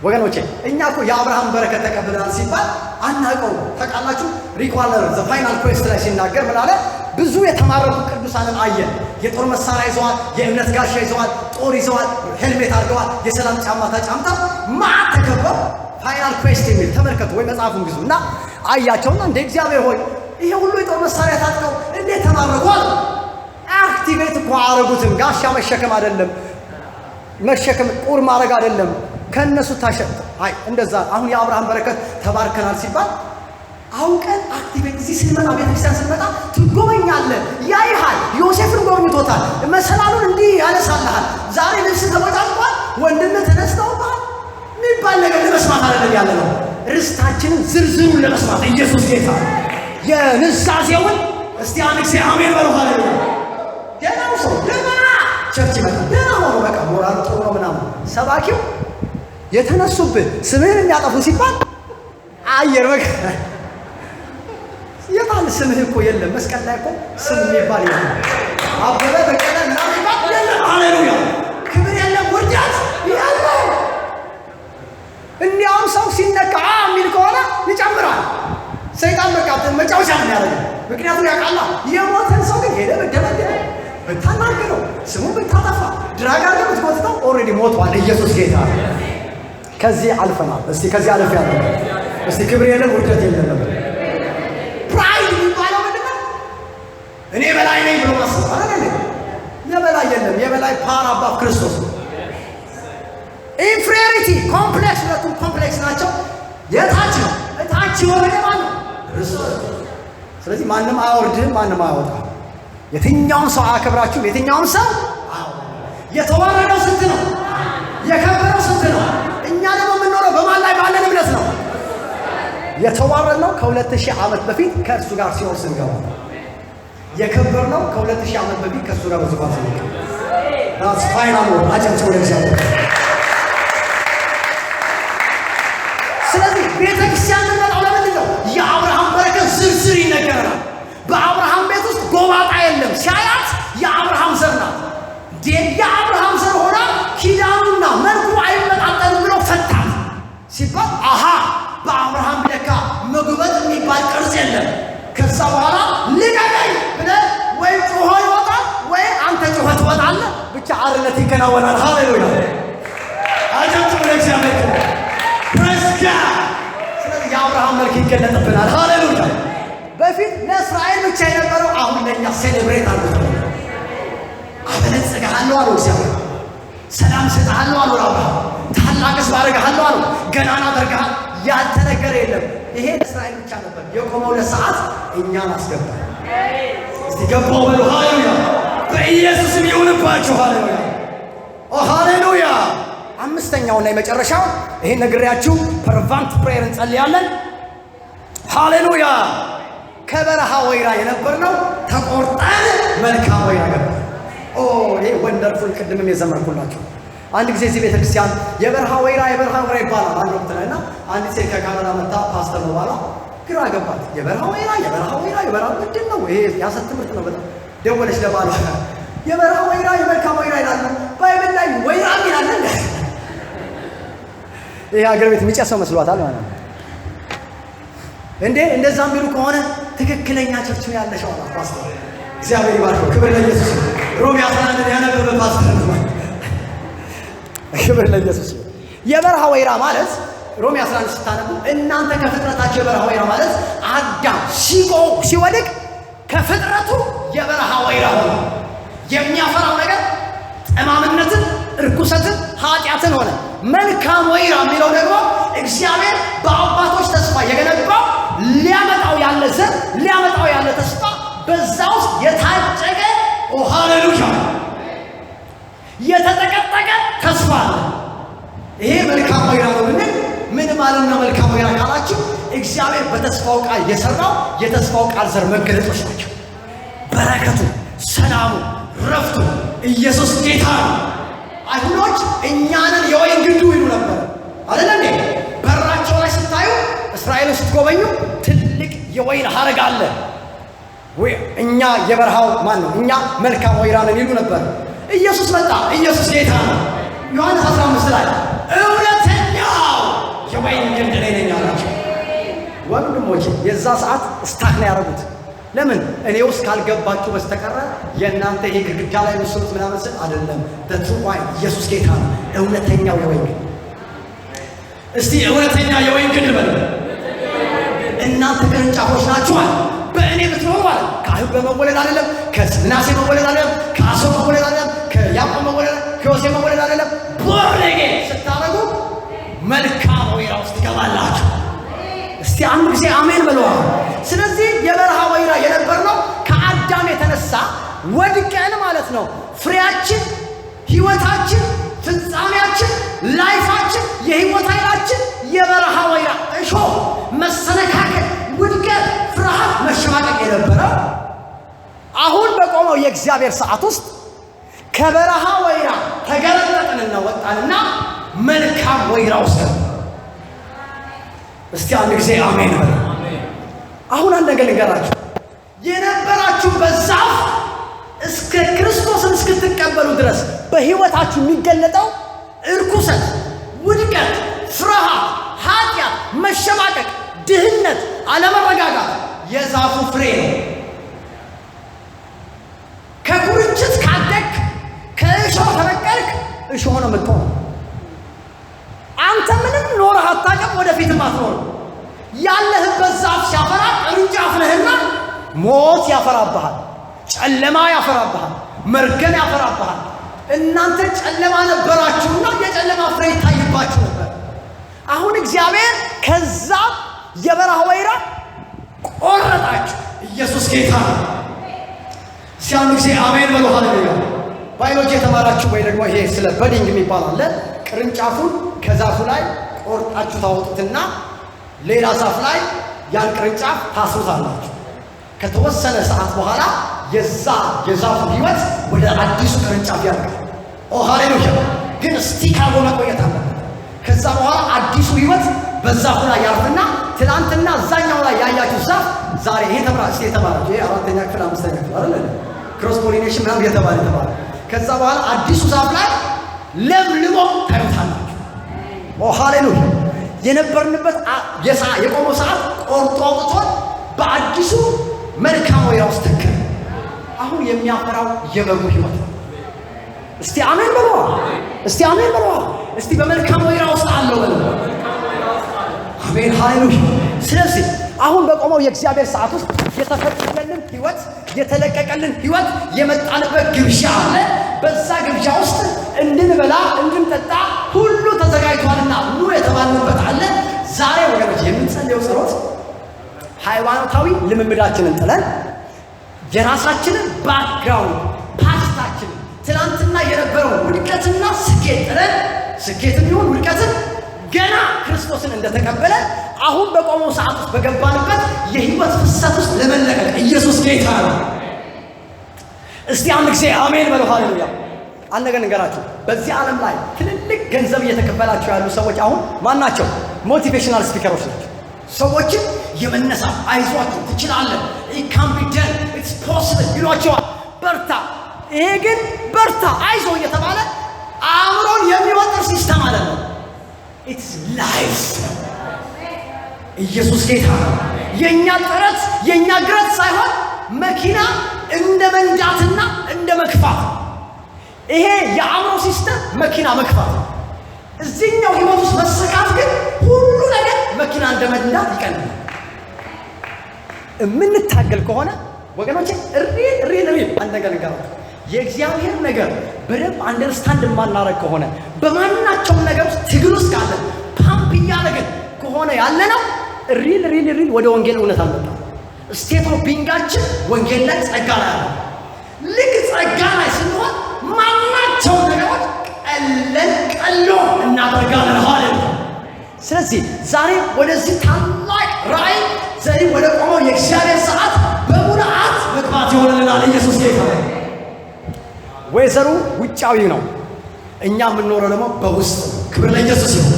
ወገኖቼ። እኛ እኮ የአብርሃም በረከት ተቀብለናል ሲባል አናውቀውም። ታውቃላችሁ፣ ሪክ ዋረን The Final Quest ላይ ሲናገር ምን አለ? ብዙ የተማረኩ ቅዱሳንን አየን። የጦር መሳሪያ ይዘዋል፣ የእምነት ጋሻ ይዘዋል፣ ጦር ይዘዋል፣ ሄልሜት አድርገዋል፣ የሰላም ጫማ ተጫምተው ማዕት ተከበው፣ Final Quest የሚል ተመልከቱ፣ ወይ መጽሐፉን ግዙ እና አያቸውና እንደ እግዚአብሔር ሆይ፣ ይሄ ሁሉ የጦር መሳሪያ ታጥቀው እንዴት ተማረኩ አለ። Activate እኮ አረጉትም። ጋሻ መሸከም አይደለም፣ መሸከም ቁር ማድረግ አይደለም። ከእነሱ ታሸ አይ እንደዛ አሁን የአብርሃም በረከት ተባርከናል ሲባል አውቀን activate እዚህ ስንመጣ፣ ቤተክርስቲያን ስንመጣ ትጎበኛለህ፣ ያይሃል። ዮሴፍን ጎብኝቶታል። መሰላሉን እንዲህ ያነሳልሃል። ዛሬ ልብስ ተቦጫጭቋል፣ ወንድምህ ተነስተውብሃል የሚባል ነገር ለመስማት አይደለም ያለ ነው። ርስታችንን ዝርዝሩን ለመስማት። ኢየሱስ ጌታ። የንዛዜውን እስቲ አንድ ጊዜ አሜን በሉ። ሃሌሉያ። ደህናው ሰው ደህና church ይመጣል። ደህና ሆኖ በቃ ሞራሉ ጥሩ ነው ምናምን። ሰባኪው የተነሱብህ ስምህን የሚያጠፉ ሲባል አየር በቃ የታል ስምህ እኮ የለም። መስቀል ላይ እኮ ስም የሚባል የለም። አበበ በቀለ ምናምን የሚባል የለም። ሃሌሉያ። ክብር የለም፣ ውርደት የለም። እንዲያውም ሰው ሲነካ አ የሚል ከሆነ ይጨምራል። ሰይጣን በቃ መጫወቻ ነው የሚያደርገው። ምክንያቱም ያውቃላ። የሞተን ሰው ግን ሄደህ ብትደበድበው፣ ብታናግረው፣ ስሙን ብታጠፋ፣ drag አድርገህ ብትጎትተው already ሞቷል። ኢየሱስ ጌታ። ከዚህ አልፈናል። እስቲ ከዚህ አልፍ ያለ እስቲ ክብር የለም፣ ውርደት የለም። Pride የሚባለው ምንድን ነው? እኔ በላይ ነኝ ብሎ ማሰብ አይደል? የበላይ የለም። የበላይ far above ክርስቶስ ነው። Inferiority complex፣ ሁለቱም complex ናቸው። የታች ነው፣ እታች የወረደ ማን ነው? ክርስቶስ። ስለዚህ ማንም አያወርድህም፣ ማንም አያወጣም። የትኛውም ሰው አያከብራችሁም። የትኛውም ሰው የተዋረደው ስንት ነው? የከበረው ስንት ነው? እኛ ደግሞ የምንኖረው በማን ላይ ባለን እምነት ነው? የተዋረድነው ከ2000 ዓመት በፊት ከእርሱ ጋር ሲኦል ስንገባ፣ የከበርነው ከ2000 ዓመት በፊት ከእሱ ጋር በዙፋን ስንገባ። That's final word። አጨብጭቡ ለእግዚአብሔር። ስለዚህ ቤተ ክርስቲያን የምንመጣው ለምንድን ነው? የአብርሃም በረከት ዝርዝር ይነገረናል። በአብርሃም ቤት ውስጥ ጎባጣ የለም። ሲያያት የአብርሃም ዘር ናት። እንዴ፣ የአብርሃም ዘር ሆና ኪዳኑና መልኩ አይመጣጠንም ብሎ ፈታት ሲባል አሃ በአብርሃም ለካ መጉበጥ የሚባል ቅርጽ የለም። ከዛ በኋላ ልቀቀኝ ብለህ ወይ ጮሆ ይወጣል ወይ አንተ ጮኸ ትወጣለህ። ብቻ አርነት ይከናወናል። ሃሌሉያ። አጨብጭቡ ለእግዚአብሔር። Praise God። ስለዚህ የአብርሃም መልክ ይገለጥብናል። ሃሌሉያ። በፊት ለእስራኤል ብቻ የነበረው አሁን ለእኛ celebrate አድርጎ አበለጽግሃለሁ አለው እግዚአብሔር። ሰላም እሰጥሃለሁ አለው ለአብርሃም። ታላቅ ሕዝብ አደርግሃለሁ አለው። ገናና አደርግሃል። ያልተነገረ የለም። ይሄ ለእስራኤል ብቻ ነበር የቆመው ለሰዓት እኛን አስገባ። እስቲ ገባው በሉ። ሃሌሉያ። በኢየሱስም ይሁንባችሁ። ሃሌሉያ፣ ኦ ሃሌሉያ። አምስተኛውና የመጨረሻው ይሄን ነግሬያችሁ fervent prayer እንጸልያለን። ሃሌሉያ። ከበረሃ ወይራ የነበርነው ተቆርጠን መልካም ወይራ ገባ። ኦ ይሄ wonderful፣ ቅድምም የዘመርኩላችሁ። አንድ ጊዜ እዚህ ቤተክርስቲያን የበረሃ ወይራ የበረሃ ወይራ ይባላል አንድ ወቅት ላይ እና አንዲት ሴት ከካናዳ መጣ፣ ፓስተር ነው ባሏ። ግራ ገባት። የበረሃ ወይራ፣ የበረሃ ወይራ፣ የበረሃ ምንድን ነው ይሄ? የሐሰት ትምህርት ነው በጣም። ደወለች ለባሏ። የበረሃ ወይራ፣ የመልካም ወይራ ይላሉ፣ Bible ላይ ወይራ ይላል። ይሄ ሀገር ቤት የሚጨሰው መስሏታል ማለት ነው። እንዴ፣ እንደዛ የሚሉ ከሆነ ትክክለኛ church ነው ያለሽው አላት ፓስተር። እግዚአብሔር ይባርከው። ክብር ለኢየሱስ ይሁን። ሮሜ 11 ያነበበ ፓስተር ነው። ክብር ለኢየሱስ ይሁን። የበረሃ ወይራ ማለት ሮሜ 11 ስታነቡ እናንተ ከፍጥረታችሁ የበረሃ ወይራ ማለት አዳም ሲወድቅ ከፍጥረቱ የበረሃ ወይራ ሆነ። የሚያፈራው ነገር ጠማምነትን፣ እርኩሰትን፣ ኃጢአትን ሆነ። መልካም ወይራ የሚለው ደግሞ እግዚአብሔር በአባቶች ተስፋ የገነባው ሊያመጣው ያለ ዘር፣ ሊያመጣው ያለ ተስፋ በዛ ውስጥ የታጨቀ፣ ሃሌሉያ፣ የተጠቀጠቀ ተስፋ አለ። ይሄ መልካም ወይራ ነው ብንል ምን ማለት ነው? መልካም ወይራ ካላችሁ እግዚአብሔር በተስፋው ቃል የሰራው የተስፋው ቃል ዘር መገለጦች ናቸው። በረከቱ፣ ሰላሙ፣ ረፍቱ። ኢየሱስ ጌታ ነው። አይሁዶች እኛንን የወይን ግንዱ ይሉ ነበር አይደለ እንዴ? በራቸው ላይ ስታዩ፣ እስራኤልን ስትጎበኙ ትልቅ የወይን ሐረግ አለ። ወይ እኛ የበረሃው ማን ነው? እኛ መልካም ወይራ ነን ይሉ ነበር። ኢየሱስ መጣ። ኢየሱስ ጌታ ነው። ዮሐንስ 15 ላይ እውነተኛው የወይን ግንድ እኔ ነኝ አላቸው። ወንድሞች፣ የዛ ሰዓት stuck ነው ያደረጉት። ለምን? እኔ ውስጥ ካልገባችሁ በስተቀረ የእናንተ ይሄ ግድግዳ ላይ ምስሉት ምናምን ስል አይደለም። The true vine ኢየሱስ ጌታ ነው። እውነተኛው የወይን ግንድ። እስቲ እውነተኛ የወይን ግንድ በሉ። እናንተ ቅርንጫፎች ናችኋል። በእኔ ብትኖሩ አለ። ከአይሁድ በመወለድ አይደለም፣ ከምናሴ መወለድ አይደለም፣ ከአሦር መወለድ አይደለም፣ ከያዕቆብ መወለድ፣ ከዮሴፍ መወለድ አይደለም። Born again ስታደርጉ መልካም ወይራ ውስጥ ትገባላችሁ። እስቲ አንድ ጊዜ አሜን በለዋ። ስለዚህ የበረሃ ወይራ የነበርነው ከአዳም የተነሳ ወድቀን ማለት ነው። ፍሬያችን፣ ህይወታችን፣ ፍጻሜያችን፣ life ኣችን፣ የህይወት ኃይላችን የበረሃ ወይራ፣ እሾህ፣ መሰነካከል፣ ውድቀት፣ ፍርሃት፣ መሸማቀቅ የነበረው አሁን በቆመው የእግዚአብሔር ሰዓት ውስጥ ከበረሃ ወይራ ተገለበጥንና ወጣንና መልካም ወይራ ውስጥ። እስቲ አንድ ጊዜ አሜን በሉ። አሁን አንድ ነገር ልንገራችሁ። የነበራችሁበት ዛፍ እስከ ክርስቶስን እስክትቀበሉ ድረስ በህይወታችሁ የሚገለጠው እርኩሰት፣ ውድቀት፣ ፍርሃት፣ ኃጢአት፣ መሸማቀቅ፣ ድህነት፣ አለመረጋጋት የዛፉ ፍሬ ነው። ከኩርንችት ካደግክ፣ ከእሾህ ከበቀልክ እሾህ ነው የምትሆነው። አንተ ምንም ኖረህ አታውቅም፣ ወደፊትም አትኖርም። ያለህበት ዛፍ ሲያፈራ ቅርንጫፍ ነህና ሞት ያፈራብሃል፣ ጨለማ ያፈራብሃል፣ መርገም ያፈራብሃል። እናንተ ጨለማ ነበራችሁና የጨለማ ፍሬ ይታይባችሁ ነበር። አሁን እግዚአብሔር ከዛ የበረሃ ወይራ ቆረጣችሁ። ኢየሱስ ጌታ ነው። እስቲ አንድ ጊዜ አሜን በሉ። ሃሌሉያ። ባዮሎጂ የተማራችሁ ወይ ደግሞ ይሄ ስለ budding የሚባል አለ። ቅርንጫፉን ከዛፉ ላይ ቆርጣችሁ ታወጡትና ሌላ ዛፍ ላይ ያን ቅርንጫፍ ታስሩታላችሁ። ከተወሰነ ሰዓት በኋላ የዛ የዛፉ ህይወት ወደ አዲሱ ቅርንጫፍ ያድጋል። ኦ ሃሌሉያ! ግን stick አድርጎ መቆየት አለበት። ከዛ በኋላ አዲሱ ህይወት በዛፉ ላይ ያርፍና ትናንትና እዛኛው ላይ ያያችሁ ዛፍ ዛሬ ይሄ ተምራ እስቲ የተማራችሁ ይሄ አራተኛ ክፍል፣ አምስተኛ ክፍል አይደል? Cross pollination ምናምን የተባለ ተባለ። ከዛ በኋላ አዲሱ ዛፍ ላይ ለምልሞ ታዩታላችሁ። ኦ ሃሌሉያ! የነበርንበት የቆመው ሰዓት ቆርጦ አውጥቶን በአዲሱ መልካም ወይራ ውስጥ ተከለ። አሁን የሚያፈራው የበጉ ህይወት ነው። እስቲ አሜን በለዋ። እስቲ አሜን በለዋ። እስቲ በመልካም ወይራ ውስጥ አለው በለው። አሜን ሃሌሉያ። ስለዚህ አሁን በቆመው የእግዚአብሔር ሰዓት ውስጥ የተፈቀደልን ህይወት፣ የተለቀቀልን ህይወት፣ የመጣንበት ግብዣ አለ። በዛ ግብዣ ውስጥ እንድንበላ እንድንጠጣ ሁሉ ተዘጋጅቷልና ኑ የተባልንበት አለ። ዛሬ ወገኖች የምንጸልየው ጸሎት ሃይማኖታዊ ልምምዳችንን ጥለን የራሳችንን background፣ past ኣችንን፣ ትናንትና የነበረው ውድቀትና ስኬት ጥለን፣ ስኬትም ይሁን ውድቀትን፣ ገና ክርስቶስን እንደተቀበለ አሁን በቆመው ሰዓት ውስጥ በገባንበት የህይወት ፍሰት ውስጥ ለመለቀቅ። ኢየሱስ ጌታ ነው። እስቲ አንድ ጊዜ አሜን በሉ። ሃሌሉያ። አንድ ነገር ልንገራችሁ። በዚህ ዓለም ላይ ትልልቅ ገንዘብ እየተከፈላቸው ያሉ ሰዎች አሁን ማን ናቸው? Motivational speaker ኦች ናቸው። ሰዎችን የመነሳት፣ አይዟችሁ፣ ትችላለህ፣ it can be done፣ it's possible ይሏቸዋል። በርታ። ይሄ ግን በርታ አይዞ እየተባለ አእምሮን የሚወጥር system አይደለም። It's life። ኢየሱስ ጌታ ነው። የእኛ ጥረት የእኛ ግረት ሳይሆን መኪና እንደ መንዳትና እንደ መግፋት። ይሄ የአእምሮ system መኪና መግፋት፣ እዚህኛው ህይወት ውስጥ መሰካት ግን ሁሉ ነገር መኪና እንደ መንዳት ይቀላል። የምንታገል ከሆነ ወገኖቼ፣ real, real, real አንድ ነገር ልንገራችሁ። የእግዚአብሔር ነገር በደንብ understand የማናረግ ከሆነ፣ በማናቸውም ነገር ውስጥ ትግል ውስጥ ካለን፣ ፓምፕ እያደረግን ከሆነ ያለነው real, real, real ወደ ወንጌል እውነት አልመጣም። State of being ኣችን ወንጌል ላይ ጸጋ ላይ አለ። ልክ ጸጋ ላይ ስንሆን ማናቸውን ነገሮች ቀለን ቀሎ እናደርጋለን። ሃሌሉያ። ስለዚህ ዛሬ ወደዚህ ታላቅ ራእይ፣ ዛሬ ወደ ቆመው የእግዚአብሔር ሰዓት በሙላት መግባት ይሆንልናል። ኢየሱስ ጌታ ነው። ወይዘሩ ውጫዊ ነው፣ እኛ የምንኖረው ደግሞ በውስጥ ነው። ክብር ለኢየሱስ ይሁን።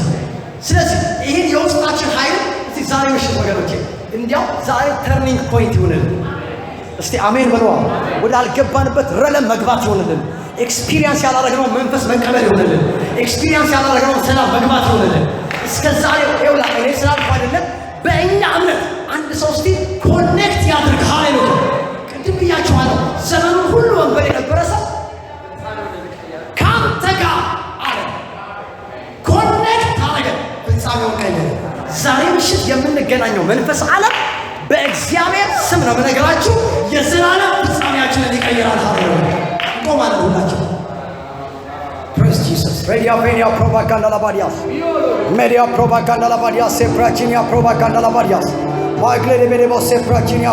ስለዚህ ይህን የውስጣችን ኃይል እስቲ ዛሬ ምሽት ወገኖቼ፣ እንዲያው ዛሬ turning point ይሁንልን። እስቲ አሜን በለዋ። ወዳልገባንበት realm መግባት ይሆንልን። Experience ያላረግነው መንፈስ መቀበል ይሆንልን። Experience ያላረግነው ሰላም መግባት ይሆንልን። እስከ ዛሬ ይውላ እኔ ስላልኩ አይደለም፣ በእኛ እምነት አንድ ሰው እስቲ connect ያድርግ። ሃሌሉያ። ቅድም ብያችኋለሁ። ዘመኑን ሁሉ ወንበዴ የነበረ ሰው ከአንተ ጋር አለ፣ connect አረገ፣ ፍጻሜውን ቀየረ። ዛሬ ምሽት የምንገናኘው መንፈስ ዓለም በእግዚአብሔር ስም ነው የምነግራችሁ፣ የዘላለም ፍጻሜያችንን ይቀይራል። ሃሌሉያ። እንቆማለን ሁላችን። Praise Jesus. Redia Venia propaganda labadias. Media propaganda labadias. Seprachinia propaganda labadias. Magle de Bedebo Seprachinia.